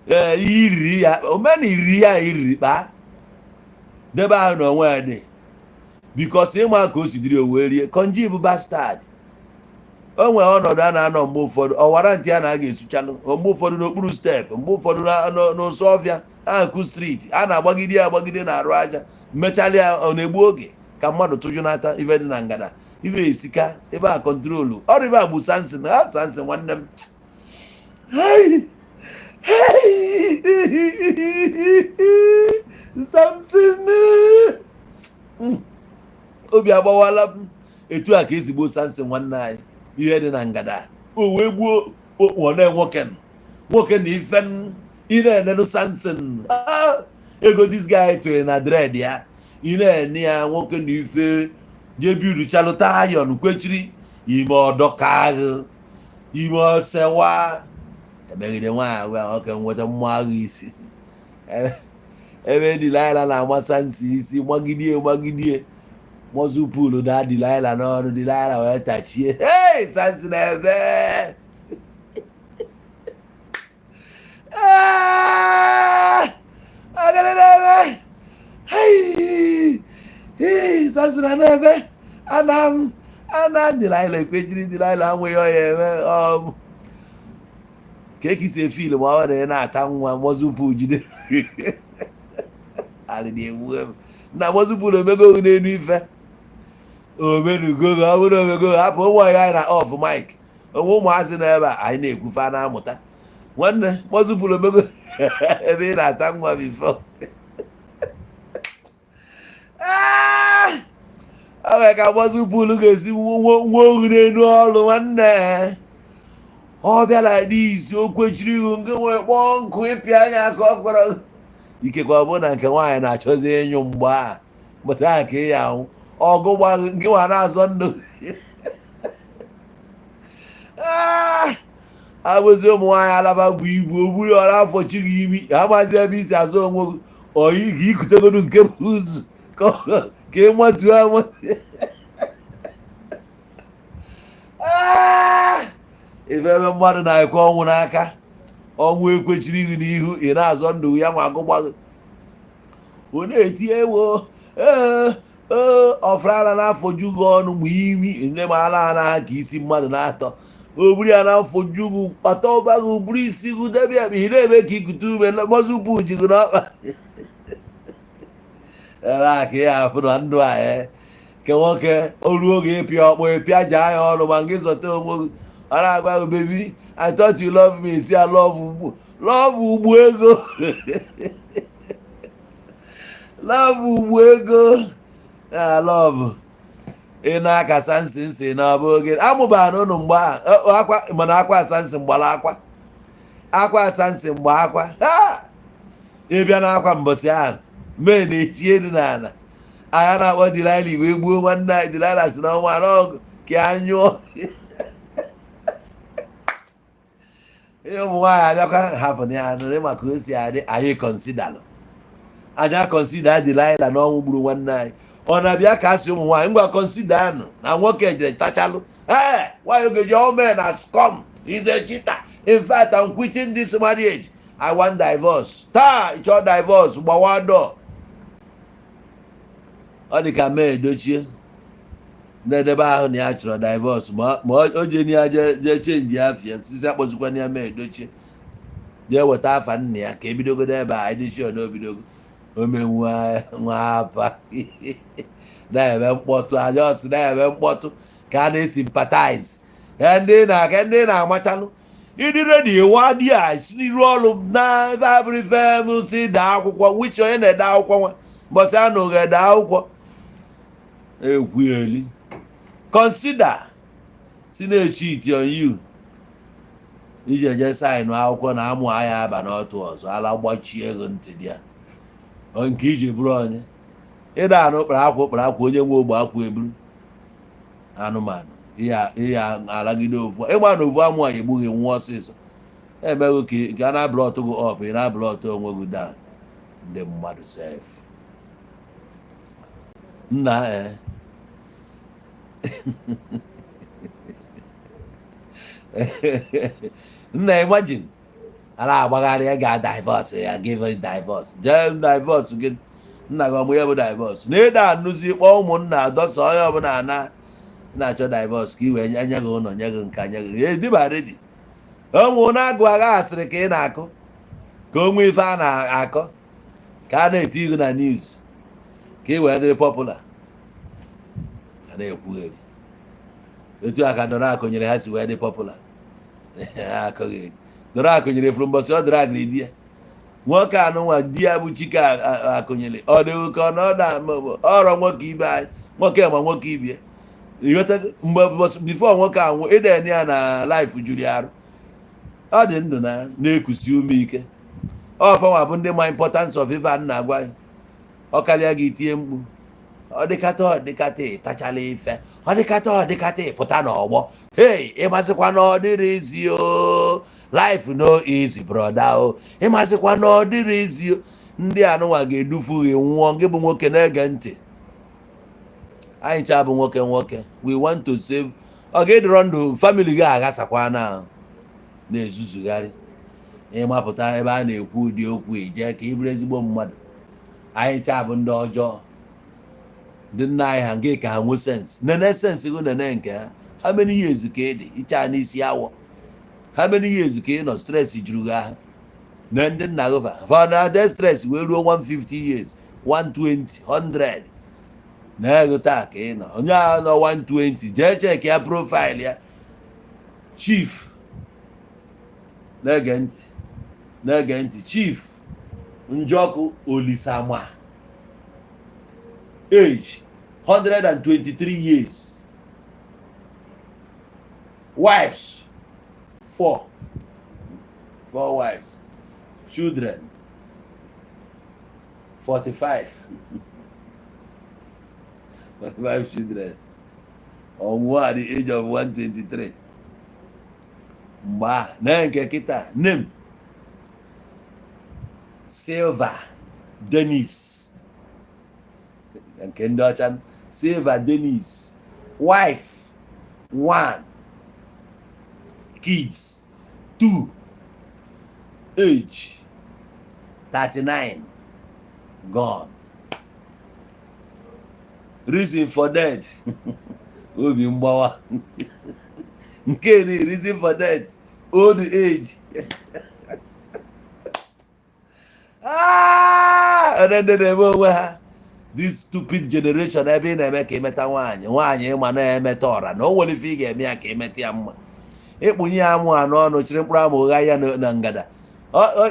ee, ihe iriri ya omena iriri ya iriri kpaa debe ahụ na onwe ya dị, because ịma ka o si dịrị o wee rie konji bụ bastard. O nwere ọnọdụ a na-anọ mgbe ụfọdụ, ọwara ntị a na-aga esuchalụ mgbe ụfọdụ n'okpuru step, mgbe ụfọdụ n'ụsọ ọfịa na-akụ street a na-agbagide ya agbagide na-arụ aja mmechalị ya. Ọ na-egbu oge ka mmadụ tụjụnata ife dị na ngada, ife esika ebe a control ọrụ ife a bụ Samson. Ha Samson nwanne m. Hey! Hey! Samson! Obi agbawala m. Etu a ka ezigbo Samson nwanne anyị, ihe dị na ngada o wee gbuo okpu nwoke nọ. Nwoke na ife ị na-enenu Samson. Ah! Ego this guy tụrụ na dread ya, ị na-ene ya. Nwoke na ife jee biruchalụta iron kwechiri ime ọdọka agụ ime ọsewa emegide nwaanyị wee nwoke nweta mmụọ agụ isi ebe Delilah na-amasa nsi isi magidie magidie muscle pull daa Delilah n'ọnụ. Delilah wee tachie. Hey, Samson ebe. Ah! Agadi na-eme. Hey! Hey, Samson na-ebe ana m ana. Delilah ekwechiri. Delilah anweghị ọya eme ka eki si efil ma ọ na ị na-ata nwa muscle pull jide alịdị egbu m na muscle pull omego gị n'elu ife omenugo gị. Ọ bụrụ omego, hapụ ụmụ anyị na off mic onwe ụmụazị nọ ebe a anyị na-ekwufe a na-amụta. Nwanne, muscle pull omego ebe ị na-ata nwa before ọ nwere ka muscle pull ga-esi nwa ohu n'elu ọrụ. Nwanne, ọ bịara n'isi o kwechiri ihu nke nwere kpọọ nkụ ịpịa anya ka ọ kwere ikekwe. Ọ bụrụ na nke nwaanyị na-achọzi ịnyụ mgbe a mbọsị ahụ ka ị ya ahụ ọgụ gbaghị nke nwa na-azọ ndụ. Ah! Abụzi ụmụ nwaanyị alaba bụ ibu o buru ọra afọ chi gị imi amazi ebe isi azụ onwe gị oyi ka ikutegodu nke bụ ụzụ ka ị matuo amatu. Ah! Ife ebe mmadụ na-ekwe ọnwụ n'aka, ọnwụ ekwechiri gị n'ihu, ị na-azọ ndụ ya nwa agụgba gị, ọ na-eti ewo ee ee ọfara n'afọ ju gị ọnụ ma imi nne ma ala na ka isi mmadụ na-atọ o buru ya n'afọ ju gị kpata ọba gị buru isi gị debe ya ị na-eme ka ikute ume mọzụ ji gị n'ọkpa ebe a ka ị afụ na ndụ a ee nke nwoke o ruo oge ịpịa ọkpọ ịpịa jaa ya ọnụ ma ngị zọta onwe gị. Ọ na-agwa gị, "Baby, I thought you love me." Si ya, "Love ugbu, love ugbu ego, love ugbu ego na love." Ị na-akasa nsị nsị na ọ bụ oge amụbara n'ụlọ mgbe ahụ akwa mana akwa asa nsị mgbala akwa akwa asa nsị mgbe akwa ha ịbịa n'akwa mbọsị ahụ mee na-echi elu n'ala agha na-akpọ Delilah wee gbuo nwanne anyị. Delilah si n'ọnwa n'ọgụ ka a nyụọ ihe. Ụmụ nwaanyị abịakwa hapụ na ya nụrụ maka o si adị. Anyị considerlụ anyị consider Delilah n'ọnwụ gburu nwanne anyị. Ọ na-abịa ka a sị ụmụ nwaanyị ngwa consider anụ na nwoke jere tachalụ. Ee, nwaanyị oge ji, "All men are scum. He's a cheater. In fact, I'm quitting this marriage. I want divorce." Taa ịchọ divorce gbawa dọ. Ọ dị ka mee edochie na-edebe ahụ na ya chọrọ divorce ma o jee ya jee change afịa sisi akpọzikwana ya mee edochie jee weta afa nna ya ka ebidogodo ebe a. Anyị dị sure na obidogo omenwu nwa apa na-eme mkpọtụ ajọs na-eme mkpọtụ ka a na-esympathize ndị na ka ndị na-amachalụ ịdị ready wa di a si n'iru ọrụ na ebe abụrụ ife m si dee akwụkwọ which onye na-ede akwụkwọ nwa mbọsị anụ ga-ede akwụkwọ ekwugheli. Consider si na-echeat on you iji eje sign akwụkwọ na amụ anya aba n'otu ọzọ ala gbachie ego ntị dị ya nke iji bụrụ onye ịda anụ kpara akwa kpara akwa onye nwe ogbe akwa eburu anụmanụ ihe alagide ofu ịgba na ofu amụ a egbughị nwa ọsịsọ emeghị ka a na-ablock gị up, ị na-ablock onwe gị down. Ndị mmadụ sef nna ee nna, imagine. A na-agbagharị ya ga divorce ya, give divorce, jee divorce gị, nna gị ọmụ ya bụ divorce na ịda anụzi. Kpọọ ụmụnna, dọsa onye ọbụla na na-achọ divorce ka i wee nye gị ụlọ, nye gị nka, nye gị ediba ready. Ụmụ na-agụ agha asịrị ka ị na-akụ ka o nwee ife a na-akọ, ka a na-eti ihu na news, ka ị wee dịrị popular, a na-ekwugheri etu a ka dọrọ akụnyere ha si wee dị popular. Ha akọghị dọrọ akụnyere furu mbọsị ọ dọrọ agịrị di ya nwoke anụnwa, di ya bụ Chike Akụnyere. Ọ dị ka ọ na ọrọ nwoke ibe anyị, nwoke ma nwoke ibie. Ịghọtago? Mgbe before nwoke anwụ, ịden ya na life juru ya arụ, ọ dị ndụ na na-ekusi ume ike. Ọ fanwa bụ ndị ma importance of ife a na-agwa gị. Ọ karịa gị tie mkpu, ọ dịkata, ọ dịkata, ịtachala ife, ọ dịkata, ọ dịkata, ịpụta n'ọgbọ. Hey, ịmasịkwa na ọ dịrị easy o. Life no easy, brother o. Ịmasịkwa na ọ dịrị easy o. Ndị anụnwa ga-edufu gị nwụọ. Gị bụ nwoke na-ege ntị, anyị cha bụ nwoke nwoke, we want to save. Ọ ga-edọrọ ndụ family gị aghasakwa na na-ezuzugharị. Ịmapụta ebe a na-ekwu ụdị okwu, ije ka ị bụrụ ezigbo mmadụ. Anyị cha bụ ndị ọjọọ, ndị nna anyị ha nke ka ha nwee sense. Nene sense gị, nene nke ha. How many years ka ị dị icha n'isi awọ? How many years ka ị nọ stress juru gị ahụ? Na ndị nna gị fa na de stress wee ruo 150 years, 120, 100 na ego. Taa ka ị nọ, onye ahụ nọ 120, jee check ya profile ya. Chief na-ege ntị, na-ege ntị, Chief Njọkụ Olisama, age 123 years, wives 4, 4 wives, children 45, 45 children. Ọnwụ at the age of 123. Mgbe a na nke kịta, name Silva Dennis, nke ndị ọcha, Silva Dennis, wife 1, kids 2, age 39, gone. Reason for death, obi mgbawa. Nke ni reason for death, old age. Ah, onye ndị na-eme onwe ha, this stupid generation, ebe ị na-eme ka imeta nwaanyị, nwaanyị ịma na-emeta ọra na o nwere ife ị ga-eme ya ka imeta ya mma. Ịkpụnye ya amụ anụ ọnụ, chịrị mkpụrụ amụ ụgha ya na ngada.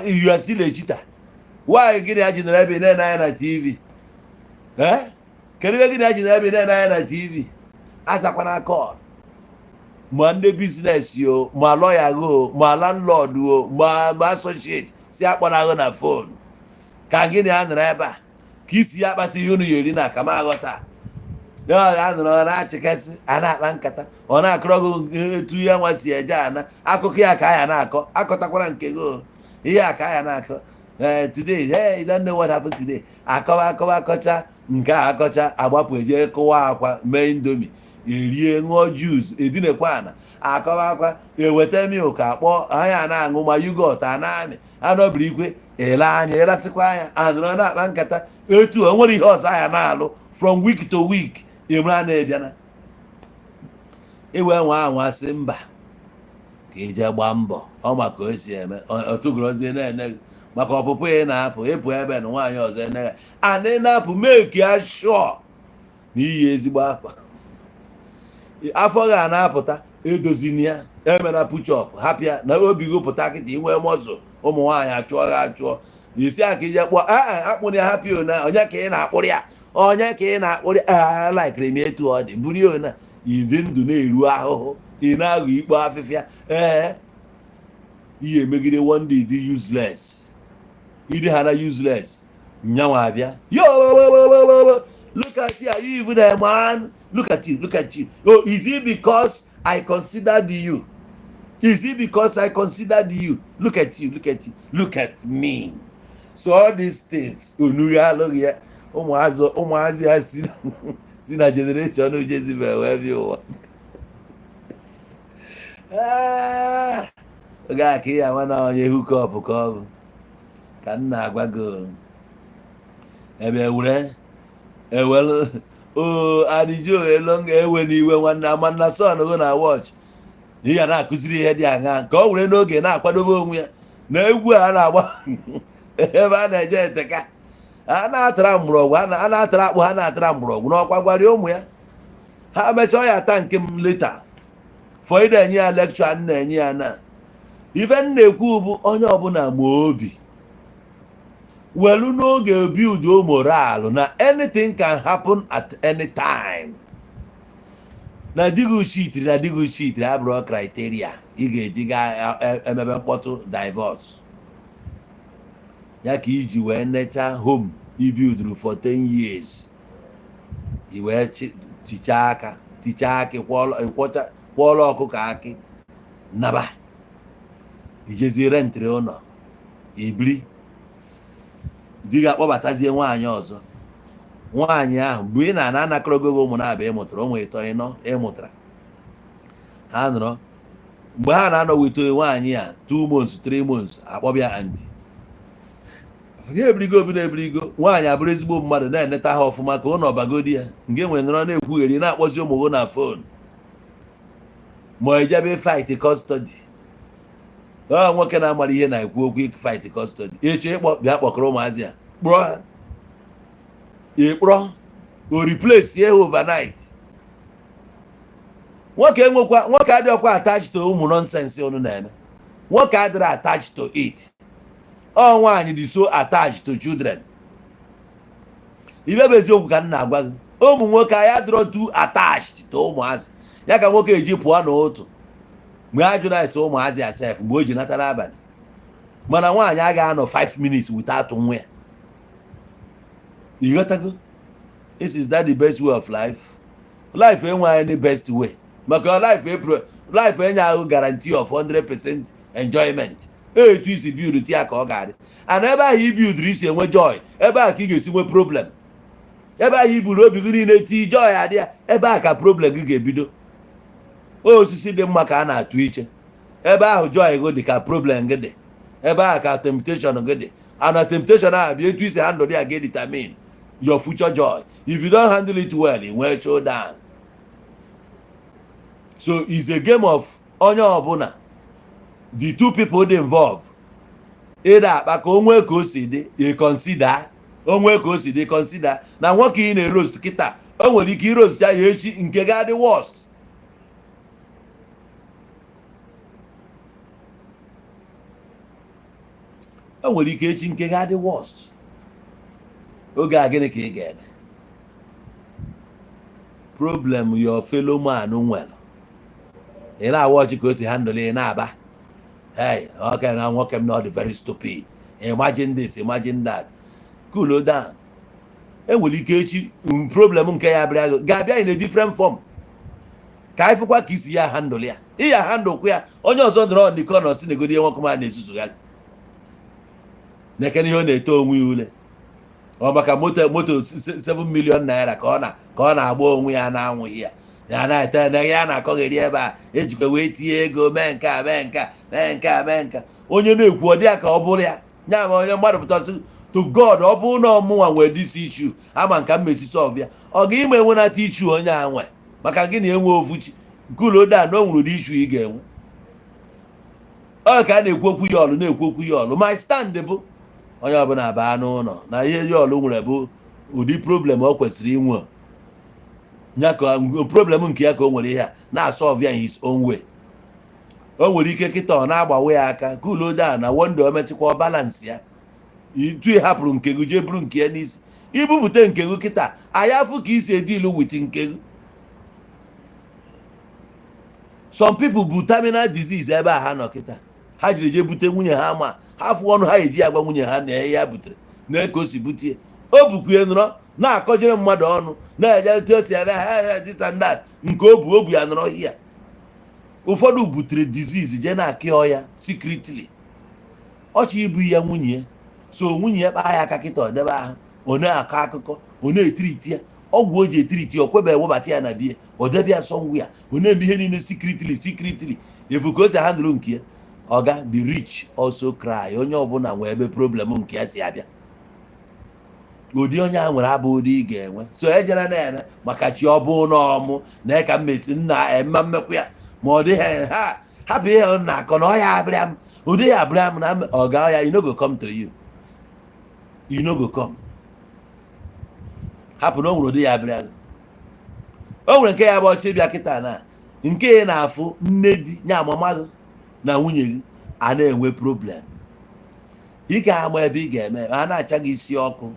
You are still a cheater. Nwaanyị gịnị ya ji nọrọ ebe ị na-ene anya na TV? Eh, kedu ebe gịnị ya ji nọrọ ebe ị na-ene anya na TV? Azakwana call, ma ndị business o, ma lawyer o, ma landlord o, ma associate si akpọnahụ na phone. Ka gịnị ya nọrọ ebe a ka isi ya akpata ihe unu ya eri na akama aghọta ya nọrọ na-achịkasị, a na-akpa nkata, ọ na-akọrọ gị etu ya nwa si eje ana akụkọ ya ka aya na-akọ, akọtakwara nke gị o. Ihe a ka aya na-akọ. Eh, today, hey, you don't know what happened today. Akọba akọba, akọcha nke a, akọcha, agbapụ eje kụwa akwa, mee Indomie erie, ṅụọ juice, edinekwa ana, akọba akwa, eweta milk, akpọ anya na-aṅụ, ma yogurt a na-amị anọbiri ikwe ele anya, elasịkwa anya, anọrọ na-akpa nkata etu o nwere ihe ọzọ anya na-alụ from week to week. Emere na-ebiana iwe nwa anwa sị mba, ka ije gbaa mbọ ọ maka o si eme ọtụgorozie na-ene gị maka ọpụpụ ya na-apụ ịpụ ebe na nwaanyị ọzọ ene ya ana ị na-apụ. Make ya sure na iyi ezigbo akwa, afọ ga na-apụta, edozina ya, emena push-up, hapụ ya na obi gị pụta kịta. Inwe mọzụ ụmụ nwaanyị achụọ gị achụọ isi aka ije kpụọ. Ee, akpụrụ ya, hapụ ya ona. Onye ka ị na-akpụrụ ya? Onye ka ị na-akpụrụ ya? Ee, laikiri m etu ọ dị buru ya ona. Ịdị ndụ na-eru ahụhụ, ị na-aghọ ikpo afịfịa. Ee, ihe emegide one day dị useless, ịdị ha na useless. Nyanwa abịa, yo, look at you, are you even a man? Look at you, look at you. Oh, is it because I considered you? Is it because I considered you? Look at you, look at you, look at me. So all these things unu ya alụghị ya. Ụmụazị, ụmụazị ya si na generation Jezebel wee bịa ụwa. Ah, Oge a ka ị ama na onye hookup ka ọ bụ ka m na-agwa gị. Ebe were ewelu o adịjo elonga ewe n'iwe nwanne ama na son gị na watch ihe na-akụziri ihe dị aṅa ka ọ were n'oge na-akwadobe onwe ya na egwu a na-agba ebe a na-eje eteka a na-atara mgbọrọgwụ, a na-atara akpụ, ha na-atara mgbọrọgwụ n'ọkwa. Gwara ụmụ ya ha mechaa ya ata nke m later for ị na-enye ya lecture a na-enye ya na ife m na-ekwu bụ onye ọbụla ma obi welu n'oge build moral na anything can happen at any time. Na di gị cheatiri, na di gị cheatiri abụrụ criteria ị ga-eji gaa emebe mkpọtụ divorce ya ka iji wee necha home i builduru for 10 years, i wee tichaa aka, tichaa akị, kwọọlọ ọkụkọ akị naba, ijezie rentịrị ụlọ ibiri. Di gị akpọbatazie nwaanyị ọzọ. Nwaanyị ahụ mgbe ị na-ana anakọrọgo gị ụmụ na-abịa, ịmụtara ụmụ ịtọ ịnọ ịmụtara ha nọrọ. Mgbe ha na-anọ wito nwaanyị a 2 months, 3 months, akpọbịa aunty ha ebirigo obi na-ebirigo. Nwaanyị abụrụ ezigbo mmadụ na-eneta ha ọfụma ka ụlọ bagodi ya nke nwere nọrọ na-ekwugheri, na-akpọzi ụmụ gị na phone ma ejebe fight custody. Ọ nwoke na-amara ihe na-ekwu okwu fight custody echi ịkpọ bịa kpọkọrọ ụmụazị a kpọrọ ha ịkpọrọ o replace ya overnight. Nwoke enwekwa, nwoke adịghịkwa attached to ụmụ nonsense unu na-eme. Nwoke adịrị attached to it. Ọ nwaanyị dị so attached to children. Ibe bụ eziokwu ka m na-agwa gị, ụmụ nwoke anyị adịrọ too attached to ụmụazị. Ya ka nwoke eji pụọ n'ụtụ mgbe a jụrụ ese ụmụazị asef mgbe o ji nata n'abalị, mana nwaanyị agaghị anọ 5 minutes without nwa ya. Ịghọtago? This is that the best way of life? Life enweghị any best way, maka life epro life enye ahụ guarantee of 100% enjoyment. Etu isi build ya ka ọ ga-adị, and ebe ahụ i builduru isi enwe joy, ebe ahụ ka ị ga-esi nwe problem. Ebe ahụ i buru obi gị niile tii joy adị ya, ebe ahụ ka problem gị ga-ebido. Osisi dị mma ka a na-atụ iche. Ebe ahụ joy gị dị ka problem gị dị, ebe ahụ ka temptation gị dị. And na temptation ahụ bụ etu isi handle ya ga-determine your future joy. If you don't handle it well, ị nwee showdown. So it's a game of onye ọbụla, the two people dị involved, ịda akpa ka o nwee ka o si dị. Ị consider o nwee ka o si dị, consider na nwoke ị na-eroast kịta, o nwere ike iroast ya echi nke ga-adị worst. O nwere ike echi nke ga-adị worst. Oge a, gịnị ka ị ga-eme? Problem your fellow man nwere, ị na-awa ọchị ka o si handle, ị na-aba, "Hey, okay, na nwoke m na ọ dị very stupid. Imagine this, imagine that." Cool down. Enwere ike echi problem nke ya bịa ga-abịa in a different form ka anyị fụkwa ka isi ya handle ya. Ị ya handle kwa ya, onye ọzọ nọrọ on the corner si negodi nwoke ma na-esusugharị nekene ihe ọ na-eto onwe ya ule. Ọ maka moto, moto 7 million naira ka ọ na-agba onwe ya na-anwụghị ya, ya na-ete na ya na-akọgheri ebe a ejikwa wee tinye ego mee nke a, mee nke a, mee nke a, mee nke a. Onye na-ekwu ọ dị ya ka ọ bụrụ ya nya ma onye mmadụ pụtasị to God, ọ bụrụ na ọmụnwa nwere this issue ama nka mmesi solve ya, ọ ga ime enwenata issue onye a nwe maka gị na enwe ofuchi kuloda na o nwere ụdị issue ị ga-enwe. Ọ ka a na-ekwu okwu ya ọlụ, na-ekwu okwu ya ọlụ. My stand bụ onye ọbụla baa n'ụlọ na ihe ya ọlụ nwere bụ ụdị problem ọ kwesịrị inwe ya ka problem nke ya ka o nwere ihe a na-asolve ya in his own way. O nwere ike kịta ọ na-agbawe ya aka kuloda na wonder o mesịkwa balance ya itu ị hapụrụ nke gị jee buru nke ya n'isi ibupụta nke gị kịta anyị afụ ka isi edeal with nke gị. Some people bụ terminal disease ebe a ha nọ kịta, ha jiri jee bute nwunye ha, ma ha fụ ọnụ ha eji agwa nwunye ha na ya butere na ka o si butie o bukwie nọrọ na-akọjere mmadụ ọnụ na-eje etu o si ebe ha this and that nke o bu o bu ya nọrọ hia. Ụfọdụ butere disease jee na-akị ọya secretly, ọchị ibu ya nwunye ya. So nwunye ya kpaa ya aka kịta, ọ debe ahụ, ọ na-akọ akụkọ, ọ na-etreati ya ọgwụ o ji etreati ya, ọ kwebe ewebata ya na bie, ọ debe ya sọngwụ ya, ọ na-eme ihe niile secretly, secretly. Efu ka o si handle nke ya. Oga, the rich also cry. Onye ọbụla nwee ebe problem nke ya si abịa. Ụdị onye a nwere abụ ụdị ị ga-enwe. So ejere na-eme maka chi ọ bụ na ọmụ na ka mmeti nna ema mmekwu ya, ma ọ dịghị ha hapụ ihe ọ na-akọ na ọ ya abịa m, ụdị ya abịa m na ọga ya. You no go come to you, you no go come. Hapụ na o nwere ụdị ya abịa gị. O nwere nke ya bụ ọchị bịa kịta na nke ị na-afụ nne di nya amama gị na nwunye gị a na-enwe problem. Ị ga-ama ebe ị ga-eme ha na-acha gị isi ọkụ.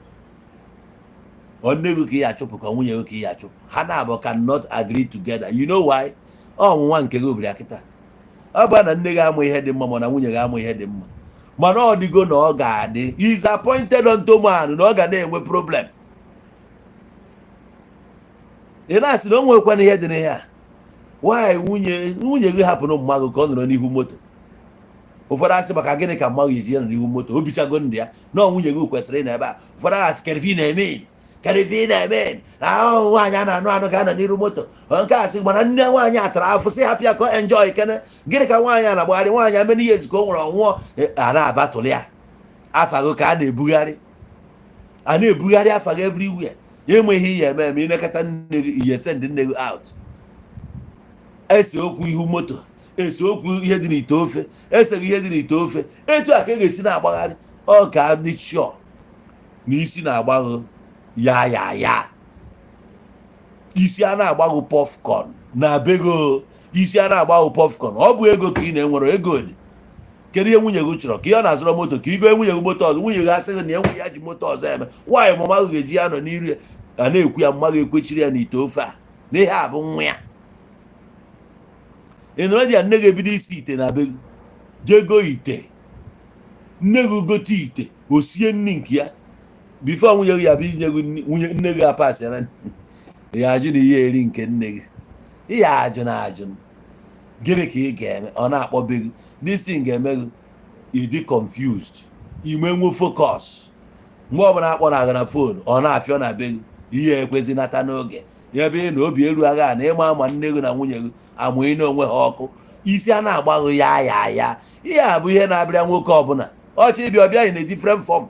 Ọ nne gị ka ị achụpụ, ka nwunye gị ka ị achụpụ, ha na-abụ cannot agree together. You know why? Ọnwụnwa nke gị obiri kịta, ọ bụ na nne gị amụ ihe dị mma, ma na nwunye gị amụ ihe dị mma, mana ọ dịgo na ọ ga-adị is appointed unto man na ọ ga na-enwe problem. Ị na-asị na o nwekwana ihe dị n'ihe a. Nwaanyị, nwunye gị hapụrụ mmadụ ka ọ nọrọ n'ihu moto. Ụfọdụ asị, maka gịnị ka mmadụ ji ya nọ n'ihu moto? O bichago ndụ ya na ọ nwunye gị kwesịrị ịnọ ebe a. Ụfọdụ asị, kedu ife ị na-eme? Kedu ife ị na-eme na ahụ nwaanyị a na-anụ anụ ka a nọ n'iru moto? Nke a sị, mana nne nwaanyị a tara afụ, sị hapụ ya ka ọ enjoy kene. Gịnị ka nwaanyị a na-agbagharị? Nwaanyị amena ihe ezikọ o nwere ọnwụọ a na-abatụlụ ya afago ka a na-ebugharị, a na-ebugharị afa gị everywhere. Ya enweghị ihe eme eme. Ịnekọta nne gị, ihe send nne gị out. Ese okwu ihu moto, ese okwu ihe dị n'ite ofe, eseghị ihe dị n'ite ofe. Etu a ka e ga-esi na-agbagharị. Ọ ka dị sure na isi na-agbagho ya ya ya, isi a na-agbagho popcorn na bego, isi a na-agbagho popcorn. Ọ bụ ego ka ị na-enwere, ego dị. Kedu ihe nwunye gị chọrọ? Ka ihe ọ na-azụrụ moto, ka igo nwunye gị moto ọzọ. Nwunye gị asịghị na enwe ya ji moto ọzọ eme nwaanyị. Mama gị ga-eji ya nọ n'iru ya a na-ekwu ya, mma ga-ekwechiri ya n'ite ofe a na ihe a bụ nwa ya. Ị nọrọ dị ya, nne gị ebido isi ite na be gị, jee go ite. Nne gị gote ite, o sie nri nke ya before nwunye gị ya bụ inye gị nri. Nwunye nne gị apasịara ya ajụ na ihe eri nke nne gị. Ihe ajụ na ajụ, gịnị ka ị ga-eme? Ọ na-akpọbe gị. This thing ga-eme gị ịdị confused, ime nwe focus. Mgbe ọbụla akpọ na aga na phone, ọ na-afịọ na be gị, ihe ekwezinata n'oge ebe ị na obi eru agha na ịma ama nne gị na nwunye gị amụghị n'onwe ha ọkụ. Isi a na-agbaghị ya ya ya. Ihe a bụ ihe na-abịa nwoke ọbụla ọchị ịbịa ọbịa in a different form.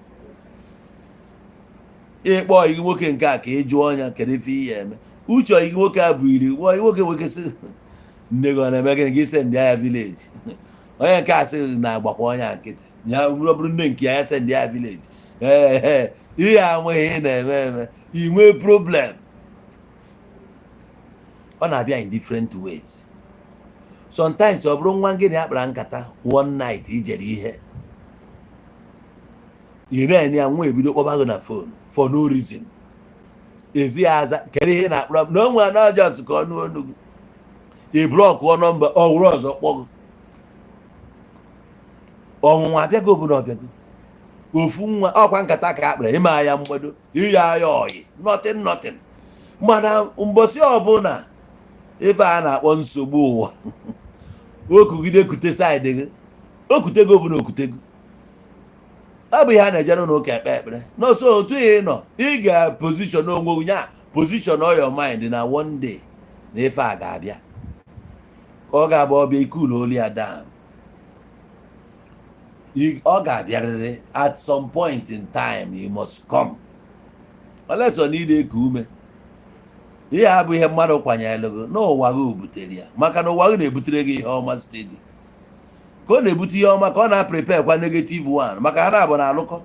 Ịkpọ ọyị nwoke nke a ka ị jụọ ọnya, kedu ife ihe eme? Uche ọyị nwoke a bụ iri nwa nwoke nwoke sị nne gị ọ na-eme gịnị? Gị send ya village. Onye nke a sị na-agbakwa onye nkịtị ya bụrụ bụrụ nne nke ya, ya send ya village. Ee, ihe a nweghị ị na-eme eme, ị nwee problem. Ọ na-abịa in different ways. Sometimes ọ bụrụ nwa gị na ya kpara nkata one night, ijere ihe ị na-enye ya nwa, ebido kpọba gị na phone for no reason. Ezi ya aza, kedu ihe ị na-akpọrọ m? Na o nwere na ọjọọ ka ọ nụ onu gị. Ị blockụọ number, ọ wụrụ ọzọ kpọ gị. Ọnwụnwa abịago, obodo ọbịago. Ofu nwa ọkwa nkata ka akpara ịma ya mgbado iya ya oyi, nothing nothing. Mana mbọsị ọbụla ife a na-akpọ nsogbu ụwa okugide kute side gị, okutego bụ na okutego. Ọ bụ ihe a na-eje n'ụlọ ụka ekpe ekpere n'ọsọ. Otu ị nọ, ị ga-position onwe gị nya, position all your mind na one day na ife a ga-abịa, ka ọ ga-abụ ọbịa ikulu olu ya down. Ọ ga-abịarịrị at some point in time. You must come unless ọ niile eku ume. Ihe a bụ ihe mmadụ kwanyere gị n'ụwa gị butere ya, maka na ụwa gị na-ebutere gị ihe ọma steady. Ka ọ na-ebute ihe ọma, ka ọ na-prepare kwa negative one, maka ha na-abụ na alụkọ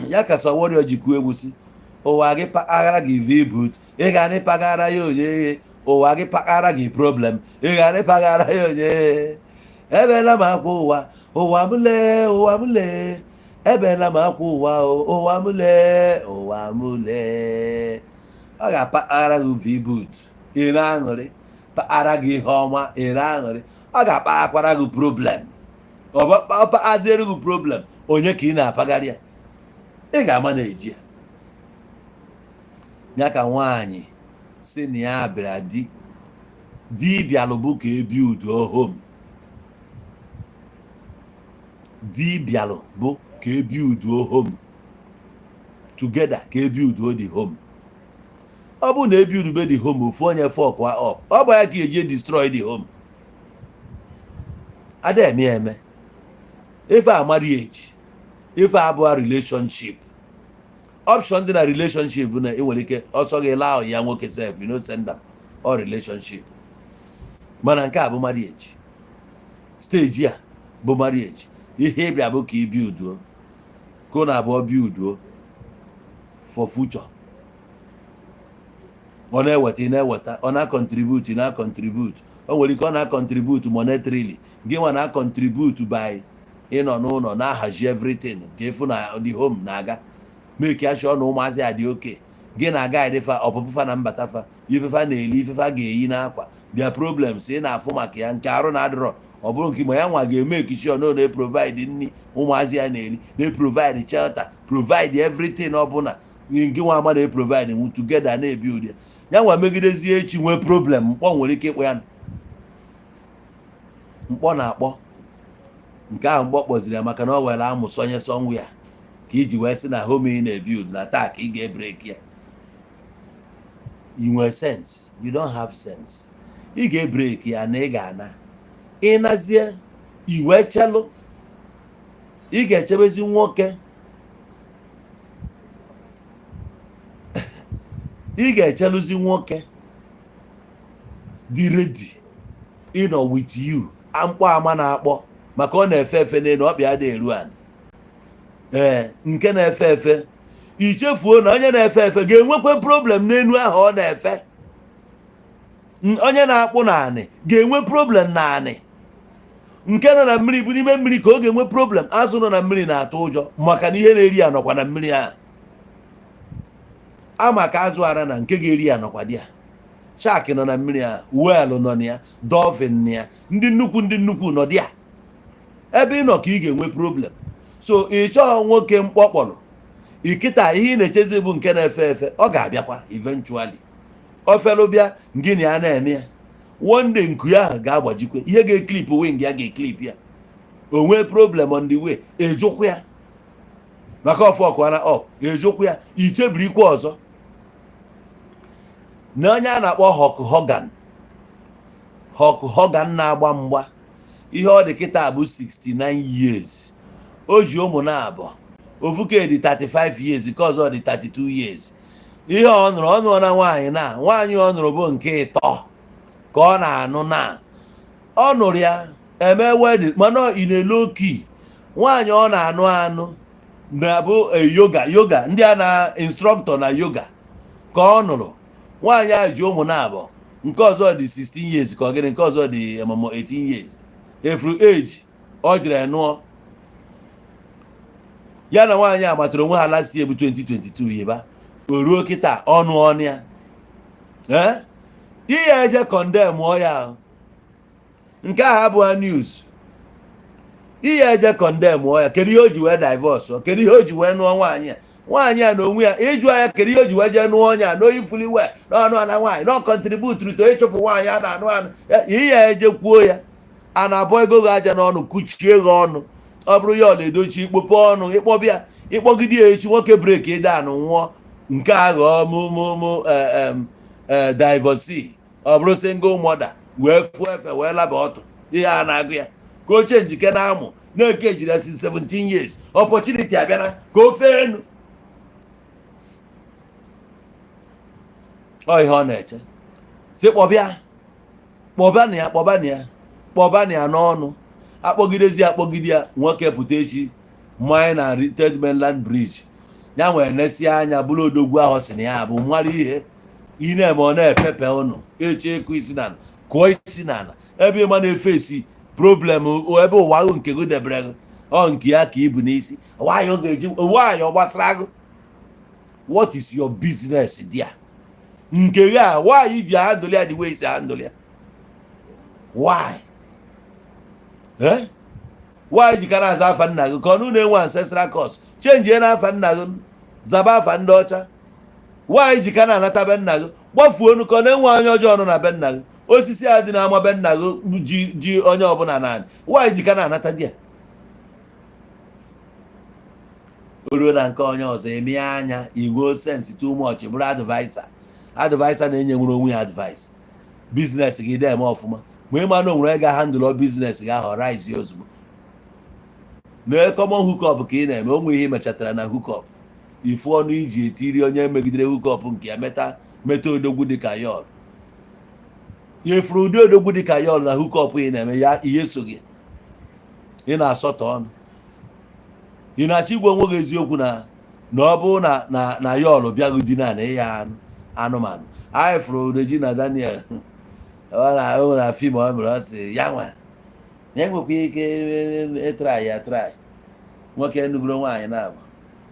ya. Ka Sọwọrịọ ji kwuo egwu si ụwa gị paghara gị V-boot, ị ga na ịpaghara ya onye. Ụwa gị paghara gị problem, ị ga na ịpaghara ya onye. Ebela m akwa ụwa, ụwa m lee, ụwa m lee. Ebela m akwa ụwa o, ụwa m lee, ụwa m lee. Ọ ga-apaghara gị V-boot, ị na-aṅụrị, paghara gị ihe ọma, ị na-aṅụrị. Ọ ga-akpaghakwara gị problem. Ọ paghaziere gị problem, onye ka ị na-apagharị ya? Ị ga-ama na eji ya. Ya ka nwaanyị si na ya bịara di, di bịalụ bụ ka ebi udo home. Di bịalụ bụ ka ebi udo home together, ka ebi udo dị home. Ọ bụrụ na ebi udube dị home, ofu onye fuck up, ọ bụ ya ka eji destroy the home. Ada eme ya eme. Ife a marriage, ife abụọ relationship. Option dị na relationship bụ na ị nwere ike ọsọ gị laa ya nwoke sef, you no send am all relationship. Mana nke a bụ marriage. Stage a bụ marriage. Ihe ịbịa bụ ka ibi uduo, ka ụnụ abụọ bi uduo for future. Ọ na-eweta, ị na-eweta, ọ na-contribute, ị na-contribute. O nwere ike ọ na-contribute monetarily, gị nwa na-contribute by ịnọ n'ụlọ na-ahazi everything ka ịfụ na the home na-aga, make sure na ụmụazị a dị oke. Gị na-aga fa ọpụpụ fa na mbata fa, ifefa na-eli, ifefa ga-eyi n'akwa, their problems ị na-afụ maka ya. Nke arụ na-adịrọ, ọ bụrụ nke ma ya nwa ga-eme ekichi ọ na-provide nri ụmụazị ya na-eri, na-provide shelter, provide everything. Ọbụla nke nwa ama na-provide nwu together na-ebi ụdị ya nwa megidezie. Echi nwee problem, mkpọ nwere ike ịkpọ ya, mkpọ na-akpọ nke ahụ. Mkpọ kpọziri ya maka na ọ were amụ sonye somewhere ka iji wee sị na home ị na-ebuild na taa ka ị ga-ebreak ya. You nwee sense? You don't have sense. Ị ga-ebreak ya na ị ga-ana ịnazie iwee chelụ. Ị ga-echebezi nwoke, ị ga-echelụzi nwoke dị ready ịnọ with you. Mkpọ ama na-akpọ maka ọ na-efe efe n'elu ọkpịa dị eru ala. Ee, nke na-efe efe, ichefuo na onye na-efe efe ga-enwekwa problem n'elu ahụ ọ na-efe. Onye na-akpụ naanị ga-enwe problem naanị. Nke nọ na mmiri bụ n'ime mmiri ka ọ ga-enwe problem. Azụ nọ na mmiri na-atụ ụjọ maka na ihe na-eri ya nọkwa na mmiri ahụ. Ama ka azụ ara na nke ga-eri ya nọkwa dị ya. Shark nọ na mmiri ahụ, whale nọ na ya, dolphin na ya, ndị nnukwu, ndị nnukwu nọ dị ya. Ebe ị nọ ka ị ga-enwe problem. So ị chọọ nwoke mkpọkpọrọ ikịta, ihe ị na-echezi bụ nke na-efe efe. Ọ ga-abịakwa eventually. Ofelụ bịa, gịnị ya na-eme ya? One day nku ya ahụ ga-agbajikwe, ihe ga-eclip wing ya ga-eclip ya. O nwee problem on the way, ejụkwa ya maka ọfọkwana up, ejụkwa ya, ichebirikwa ọzọ. Na onye a na-akpọ Hulk Hogan, Hulk Hogan na-agba mgba, ihe ọ dị kịta bụ 69 years. O ji ụmụ na-abụ. Ofuke dị 35 years, nke ọzọ dị 32 years. Ihe ọ nụrụ, ọ nụrụ na nwaanyị, na nwaanyị ọ nụrụ bụ nke ịtọ ka ọ na-anụ. Na ọ nụrụ ya eme wedding, mana ị na-elo oki nwaanyị ọ na-anụ anụ na-abụ yoga, yoga ndị a na instructor na yoga ka ọ nụrụ. Nwaanyị a ji ụmụ na-abụ. Nke ọzọ dị 16 years ka ọ gịnị, nke ọzọ dị amamọ 18 years. Efuru age ọ jere nụọ ya na nwaanyị a matara onwe ha last year bụ 2022. Yiba o ruo kịta ọnụ ọnụ ya. Ee, ihe eje condemn ya ahụ. Nke ahụ abụghị news. Ihe eje condemn ya, kedu ihe o ji wee divorce? Kedu ihe o ji wee nụọ nwaanyị a? Nwaanyị a na onwe ya ịjụ anya, kedu ihe o ji wee jee nụọ onye a n'oyi fuli wee n'ọnụ ana nwaanyị na contribute to ịchụpụ nwaanyị a na-anụ anụ? Ihe eje kwuo ya, a na-abụ ego gị aja n'ọnụ, kuchie gị ọnụ. Ọ bụrụ ya, ọ na-edochi ikpope ọnụ ịkpọbịa ịkpọgide ya. Echi nwoke break ịdan nwụọ, nke a ghọọ mụmụmụ divorcee. Ọ bụrụ single mother wee fụọ efe wee laba ọtụ. Ihe a na-agụ ya ka o chee njike na-amụ na-eke ejiri ya since 17 years. Opportunity abịara ka o fee enu. Ọ ihe ọ na-eche si kpọbịa, kpọba na ya, kpọba na ya, kpọba na ya n'ọnụ. Akpọgidezi, akpọgide ya. Nwoke pụta echi mmanya na Third Mainland Bridge ya nwere nesia anya bụrụ odogwu ahụ si na ya bụ mara ihe ị na-eme. Ọ na-epepe ụnụ echi ịkụ isi n'ala, kụọ isi n'ala ebe ịma na-efe esi problem. Ebe ụwa ahụ nke gị debere gị, ọ nke ya ka ibu n'isi. Nwaanyị ọ ga-eji nwaanyị ọ gbasara gị? What is your business there? Nke gị a, nwaanyị ji handle ya the way isi handle ya. Why? Eh, nwaanyị ji kara aza afa nna gị ka ọnụ na-enwe ancestral curse? Change n'afa nna gị, zaba afa ndị ọcha. Nwaanyị ji ka na-anata be nna gị, gbafuo onu ka ọ na-enwe onye ọjọọ nọ na be nna gị. Osisi a dị n'ama be nna gị ji ji onye ọbụla naanị. Nwaanyị ji ka na-anata di ya, o ruo na nke onye ọzọ eme anya igwe sense too much, bụrụ adviser, adviser na-enye nwere onwe ya advice. Business gị na-eme ọfụma. Ma ịma na onwere ga handle business gị ahụ rise ya ozugbo na common hookup ka ị na-eme. Onwe ihe mechatara na hookup, ifu ọnụ iji etiri onye megidere hookup nke ya meta meta odogwu dịka yọl ifuru ụdị odogwu dịka yọl na hookup ị na-eme ya. Ihe so gị, ị na-asọtọ ọnụ, ị na-achọ igwe onwe gị eziokwu na ọ bụrụ na yọl bịaghị dina na ịya anụ anụmanụ. Anyị fụrụ Regina Daniel, ọ na o na film ọ mere, ọ sị ya nwa ya enwekwa ike ị try ya, try nwoke nugoro nwaanyị na-abụ.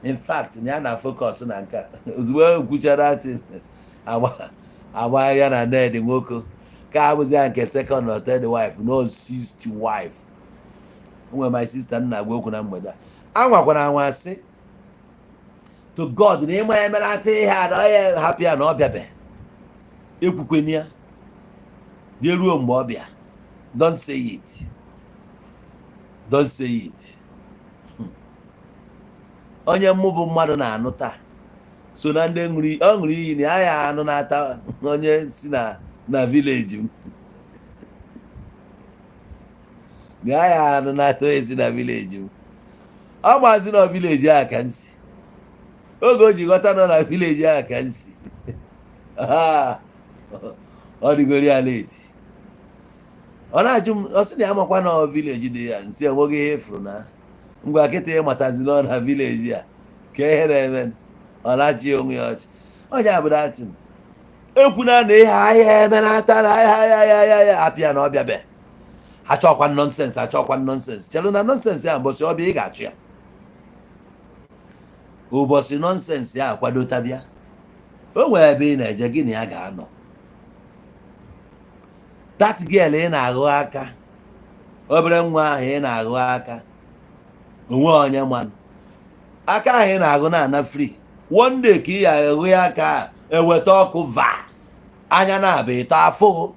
In fact, na ya na focus na nke a. Ozugbo e kwuchara atị agba ya na Ned nwoke ka abụzi ya nke second or third wife, no, sixth wife. Nwere my sister nna agwa okwu na mgbede a, anwakwana anwa sị to God na ịma ya mere ata ihe a na ọ ya hapụ ya na ọ bịabe ekwukweni ya bịa ruo mgbe ọ bịa. Don't say it, don't say it. Onye mmụ bụ mmadụ na-anụ taa so na ndị ṅụrụ, ọ ṅụrụ iyi na ya anụ na-ata onye si na village m, na ya anụ na-ata onye si na village m. Ọ maazị na village a ka m si, oge o ji ghọta nọ na village a ka m si, ọ dịgoro ya late. Ọ na-ajụ m, ọ sị na ya makwa na village dị ya nsi, enweghị ihe efuru na ngwa kịta ịmatazi nọ na village a ka ihe na-eme. Ọ na-achị onwe ya ọchị. Onye abụrụ atị ekwuna na ihe ahịa emenata na ahịa ahịa ahịa ahịa apịa na ọbịa be achọkwa nonsense, achọkwa nonsense. Chelụ na nonsense ya mbọsị ọbịa, ị ga-achụ ya ụbọchị nonsense ya akwadota bịa. O nwere ebe ị na-eje, gị na ya ga-anọ. That girl ị na-aghụ aka, obere nwa ahụ ị na-aghụ aka, onwe onye manụ aka ahụ ị na-aghụ na-ana free. One day ka ị ya aghụ ya aka, eweta ọkụ va anya na-abịa ịtọ afụghụ,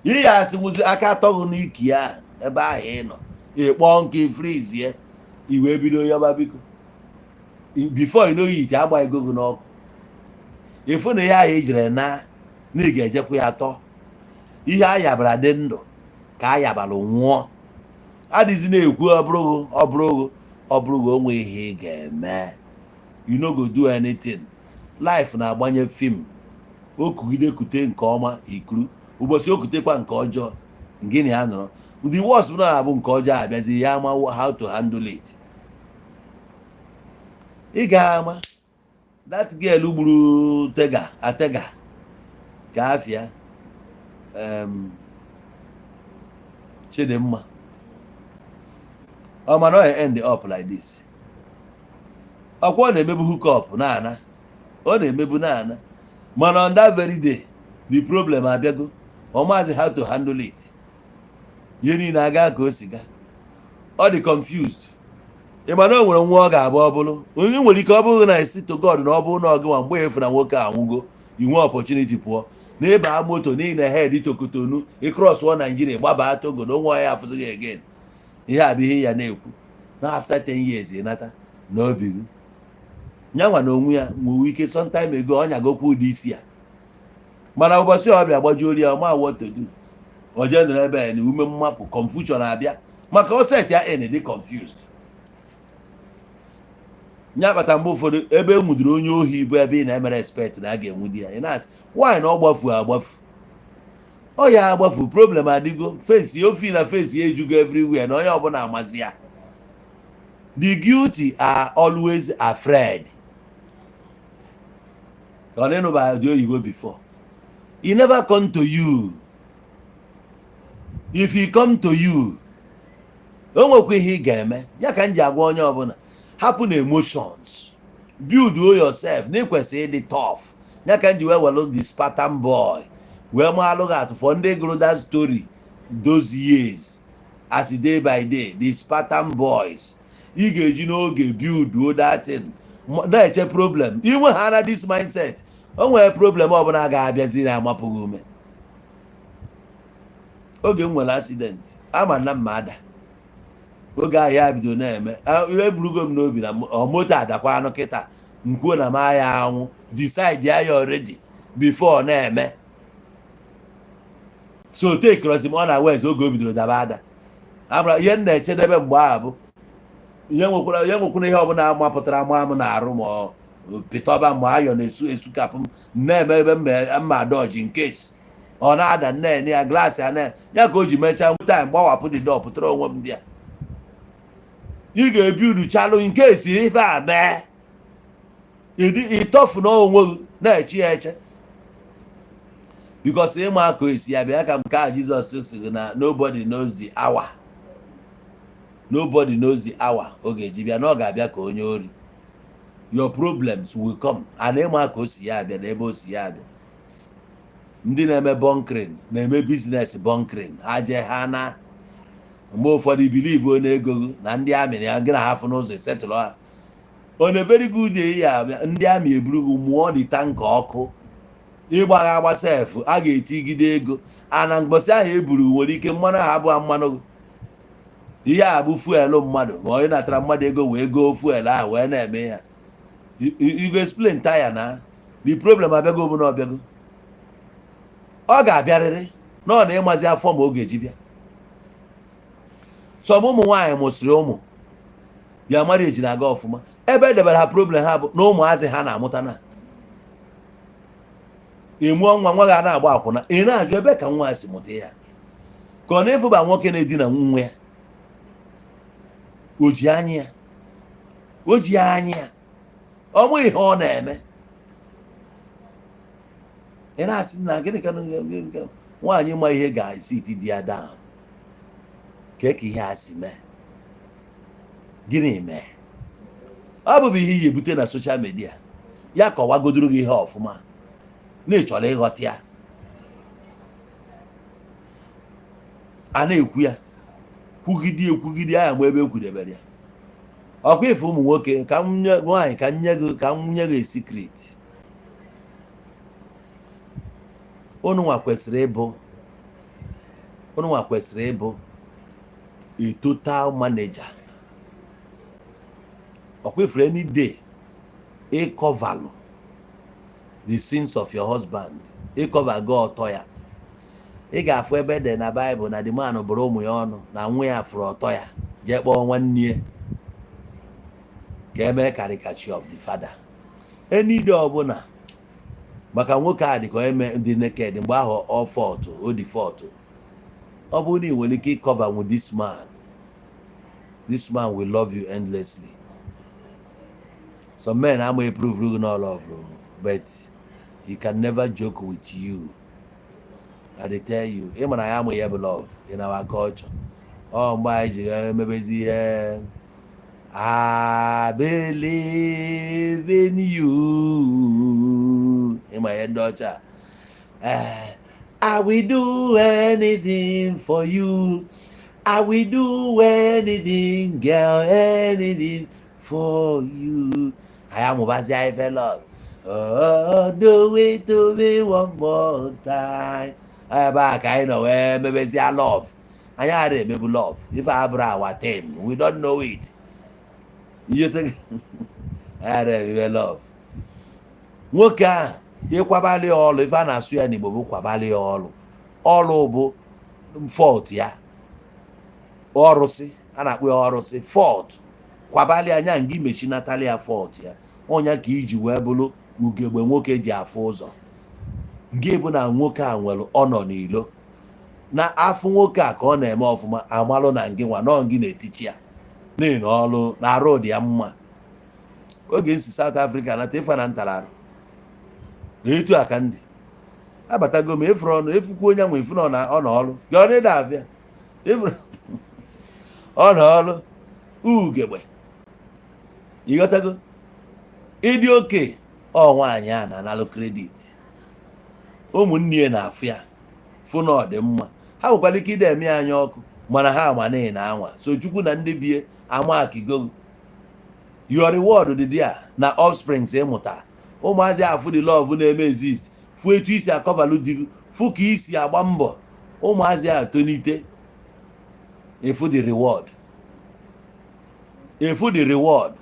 ị ya asịnwụzi aka atọghụ n'iki ya ebe ahụ ị nọ, ịkpọọ nke freeze i wee bido yọba biko. Before you know it, agba ego gị n'ọkụ. Ịfụ na ihe ahụ ijere na ị ga-ejekwa ya tọọ ihe a yabara dị ndụ ka a yabara nwụọ. Adịzi na-ekwu ọ bụrụghị ọ bụrụghị ọ bụrụghị onwe ihe ị ga-eme. You no go do anything. Life na-agbanye film, okugide kute nke ọma ikuru, ụbọchị okutekwa nke ọjọọ, gịnị ya nọrọ. The worst bụ na abụ nke ọjọọ abịazi ya ama how to handle it. Ị ga-ama that girl gburu Tega Atega ka afịa Chidimma, ọ mana ọ end up like this. Ọkwa ọ na-emebu hookup na-ana, ọ na-emebu na-ana, mana on that very day the problem abịago, ọ maazị how to handle it. Ihe niile aga ka o si gaa, ọ dị confused. Ị ma na o nwere nwa ọ ga-abụ, ọ bụrụ onye nwere ike, ọ bụghị na esi to God na ọ bụrụ na ọ gịnwa mgbe efu na nwoke a anwụgo, inwe opportunity pụọ na ịba moto n'ihi na head to Cotonou, ị crossụọ Naijiria, gbabaa Togo na onwe ya afụzighị again. Ihe a bụ ihe ya na-ekwu na after 10 years ịnata na obi gị nyanwa na onwe ya nwere ike. Sometime ago ọ nyagokwa ụdị isi ya, mana ụbọchị ọ bịa gbajuo ya, ọma what to do. O jee nọrọ ebe a na ume mmapụ, confusion abịa maka o set ya in dị confused. Nya akpata mgbe ụfọdụ ebe e nwudoro onye ohi bụ ebe ị na-emere expect na a ga-enwudi ya, ị na-asị nwaanyị na ọ gbafu agbafu, ọ ya agbafu. Problem adịgo face ofi na face ya ejugo everywhere na onye ọbụla amazi ya. The guilty are always afraid. Ka ọ na-ịnụba dị oyibo before e never come to you. If he come to you, o nwekwa ihe ị ga-eme. Ya ka m ji agwa onye ọbụla, hapụ na emotions, build yourself na ịkwesịrị ịdị tough. Ya ka m ji wee welu the Spartan boy wee maalụ gị atụ for ndị gụrụ that story those years, as day by day the Spartan boys. Ị ga-eji n'oge build that thing, na-eche problem inwe ha na this mindset. O nwere problem ọbụla ga-abịazi na-amapụghị ume. Oge m nwere accident, ama na mma ada oge ahụ ya bido na-eme, eburugo m n'obi na ọ moto adakwa anụ kịta nkwuo na m aya anwụ, decide ya already before na-eme. So take rozi m ọ na wez oge o bidoro daba ada. Abụra ihe m na-echedebe mgbe ahụ bụ ihe nwekwara ihe ọbụla mapụtara ama m na-arụ, ma ọ pịtọba ma ayọ na-esu esukapụ m na-eme ebe mma dọji in case ọ na-ada nne ya glass ya na ya ka o ji mechaa time gbawapụ dị dọ pụtara onwe m. Ndị a ị ga-ebi uru chalụ in case ife a mee ịtọfu na onwe gị na-eche ya eche, because ịma ka esi ya bịa ka nke a Jizọs sịrị na nobody knows the hour, nobody knows the hour ọ ga-eji bịa, na ọ ga-abịa ka onye ori. Your problems will come and ịma ka o si ya abịa na ebe o si ya abịa. Ndị na-eme bunkering na-eme business bunkering, ha jee ha na mgbe ụfọdụ believe onye ego gị na ndị amị na gị na ha fụ n'ụzọ setụlụ ha. On a very good day ya abịa, ndị amị eburu gị mụọ dị tanker ọkụ ịgbagha agba sef, a ga-etigide ego ana mgbọsị ahụ eburu nwere ike mmanụ ahụ abụọ mmanụ gị, ihe a bụ fuel mmadụ, ma onye natara mmadụ ego wee goo fuel ahụ wee na-eme ya. You go explain tire na the problem abịago bụ na ọbịago, ọ ga-abịarịrị na ọ na ịmazi afọ ma ọ ga-eji bịa. Some ụmụ nwaanyị mụsịrị ụmụ ya, marriage na-aga ọfụma, ebe edebere ha problem ha bụ na ụmụazị ha na-amụta na ịmụọ nwa, nwa ga na-agba akwụna. Ị na-ajụ ebe ka nwa si mụta ya, ka ọ na-efụba nwoke na-edina nwa ya, o ji anya ya, o ji anya ya ọ mụ ihe ọ na-eme. Ị na-asị na gịnị ka nwaanyị ma ihe ga-esi iti di ya down ka ihe a si mee, gịnị mee? Ọ bụbụ ihe iyi ebute na social media ya kọwagodoro gị ihe ọfụma na ị chọrọ ịghọta ya. A na-ekwu ya kwugide ekwugide ya mgbe ebe ekwudebere ya ọkwa ife. Ụmụ nwoke, ka m nye nwaanyị, ka m nye gị secret. Unu nwa kwesịrị ịbụ a total manager. Ọkwa ifere any day ịcoverlụ the sins of your husband, ịcover gị ọtọ ya, ị ga-afụ ebe dị na Baịbụl na the man bụrụ ụmụ ya ọnụ na nwa ya fụrụ ọtọ ya jee kpọọ nwanne ya ka emee caricature of the father. Any day ọbụla maka nwoke a dị ka eme dị naked mgbe ahụ ọ fault o dị fault. Ọ bụrụ na ị nwere ike ịcover with this man, this man will love you endlessly. Some men ama prove gị na love, but he can never joke with you. I dey tell you. Ị mara ya ama ihe bụ love in our culture. Ọ mgbe anyị ji emebezi ihe "I believe in you", ịma ihe ndị ọcha, "I will do anything for you, I will do anything, girl, anything for you." Anyị amụbazi ife love. "Oh, do it to me one more time." Ebe a ka anyị nọ wee mebezie love. Anyị ara emebu love ife abụrụ our thing, we don't know it. Ihe anyị ara emebe love. Nwoke ahụ ịkwabalị ya ọlụ, ife a na-asụ ya n'Igbo bụ kwabalị ya ọlụ. Ọlụ bụ fault ya, ọrụsị a na-akpọ ya ọrụsị, fault. Kwabalị anya nga imechinatali ya fault ya, ọnya ka iji wee bụrụ ugegbe nwoke ji afụ ụzọ. Nke bụ na nwoke a nwere ọ nọ n'ilo na afụ nwoke a ka ọ na-eme ọfụma, amalụ na ngị nwa nọ ngị n'etiti ya n'ihi na ọlụ na arụ dị ya mma. Oge nsi South Africa nata ife na ntara arụ etu a ka ndị abatago m efuru ọnụ efukwu onye nwe efu na ọ nọ ọrụ gị, ọ na-ede afịa ọ nọ ọrụ ugegbe. Ịghọtago? Ịdị oke ọ nwaanyị a na-analụ credit, ụmụnne ya na-afụ ya, fụ na ọ dị mma. Ha nwekwara ike ide eme ya anya ọkụ, mana ha ama na ị na-anwa. So Chukwu na ndị bie ama akigo. Your reward dị there na offsprings ịmụta. Ụmụazị afụ the love na-eme exist, fụ etu isi akọvalụ di gị, fụ ka isi agba mbọ. Ụmụazị a tonite, efu the reward, efu the reward.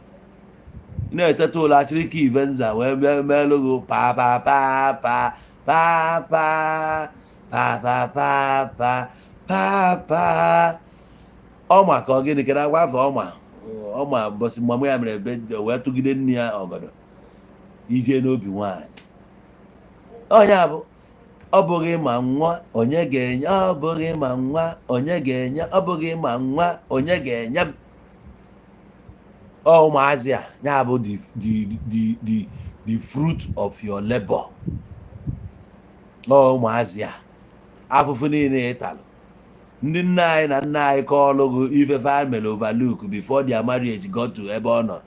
Na-eteta ụlọ achịrị ka ivenza wee melụ gị pa pa pa pa pa pa Pa pa pa pa pa pa. Ọma ka ọ gịnị kere agwa afọ ọma ọma mbọsị mama ya mere ebe wee tụgide nne ya ọgọdọ ije n'obi nwaanyị. Ọnya bụ ọ bụghị ma nwa onye ga-enye, ọ bụghị ma nwa onye ga-enye, ọ bụghị ma nwa onye ga-enye m. Ọ ụmụazị a ya bụ the fruit of your labor. Ọ ụmụazị a, afụfụ niile ị talụ, ndị nna anyị na nna anyị kọọlụ gị ifefe a mere overlook before their marriage got to ebe ọ nọ.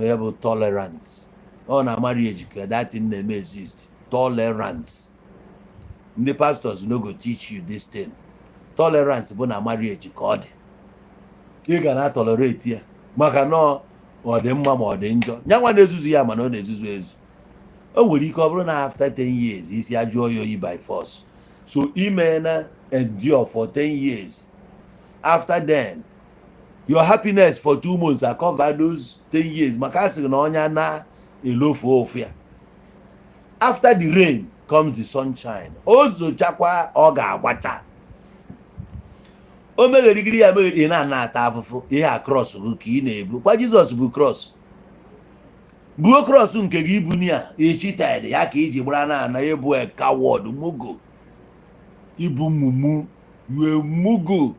Ihe bụ tolerance, ọ na marriage ka that thing na-eme exist. Tolerance, ndị pastors no go teach you this thing. Tolerance bụ na marriage ka ọ dị, ị ga na tolerate ya maka na ọ dị mma ma ọ dị njọ. Ya nwa na-ezuzu ya, mana ọ na-ezuzu ezu. O nwere ike ọ bụrụ na after 10 years isi ajụọ ya oyi by force. So ime na endure for 10 years, after then your happiness for 2 months are cover those 10 years, maka a sịrị na ọnya na-elofu ofu ya. After the rain comes the sunshine. O zochakwa, ọ ga-agbacha. O megherigiri ya meghere, ị na-ana ata afụfụ. Ihe a, cross gị ka ị na-ebu kwa. Jizọs bụ cross, buo cross nke gị. Ibu ya echited ya ka iji gbara na ana ebu a coward, mugu ibu mumu, you a mugu.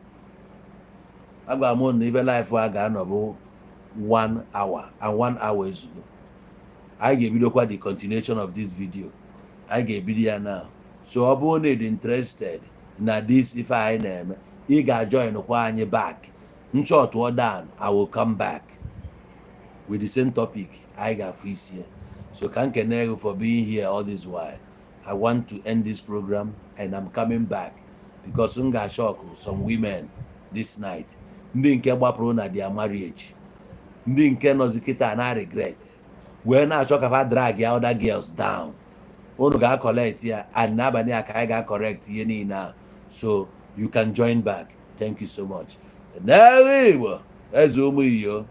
Agwara m na ife life a ga-anọ bụ one hour, and one hour ezugo. Anyị ga-ebidokwa the continuation of this video. Anyị ga-ebido ya now. So ọ bụrụ na ị dị interested na this ife anyị na-eme, ị ga-join kwa anyị back. Nchọtụọ down, I will come back with the same topic. Anyị ga-afụ isi ya. So ka nkene gị for being here all this while. I want to end this program and I'm coming back because m ga-shock some women this night, ndị nke gbapụrụ na their marriage, ndị nke nọzi kịta na regret wee na-achọ ka fa drag ya other girls down. Unu ga-collect ya, and n'abalị a ka anyị ga-correct ihe niile ahụ, so you can join back. Thank you so much. N'ebe Igbo eze ụmụ iyo.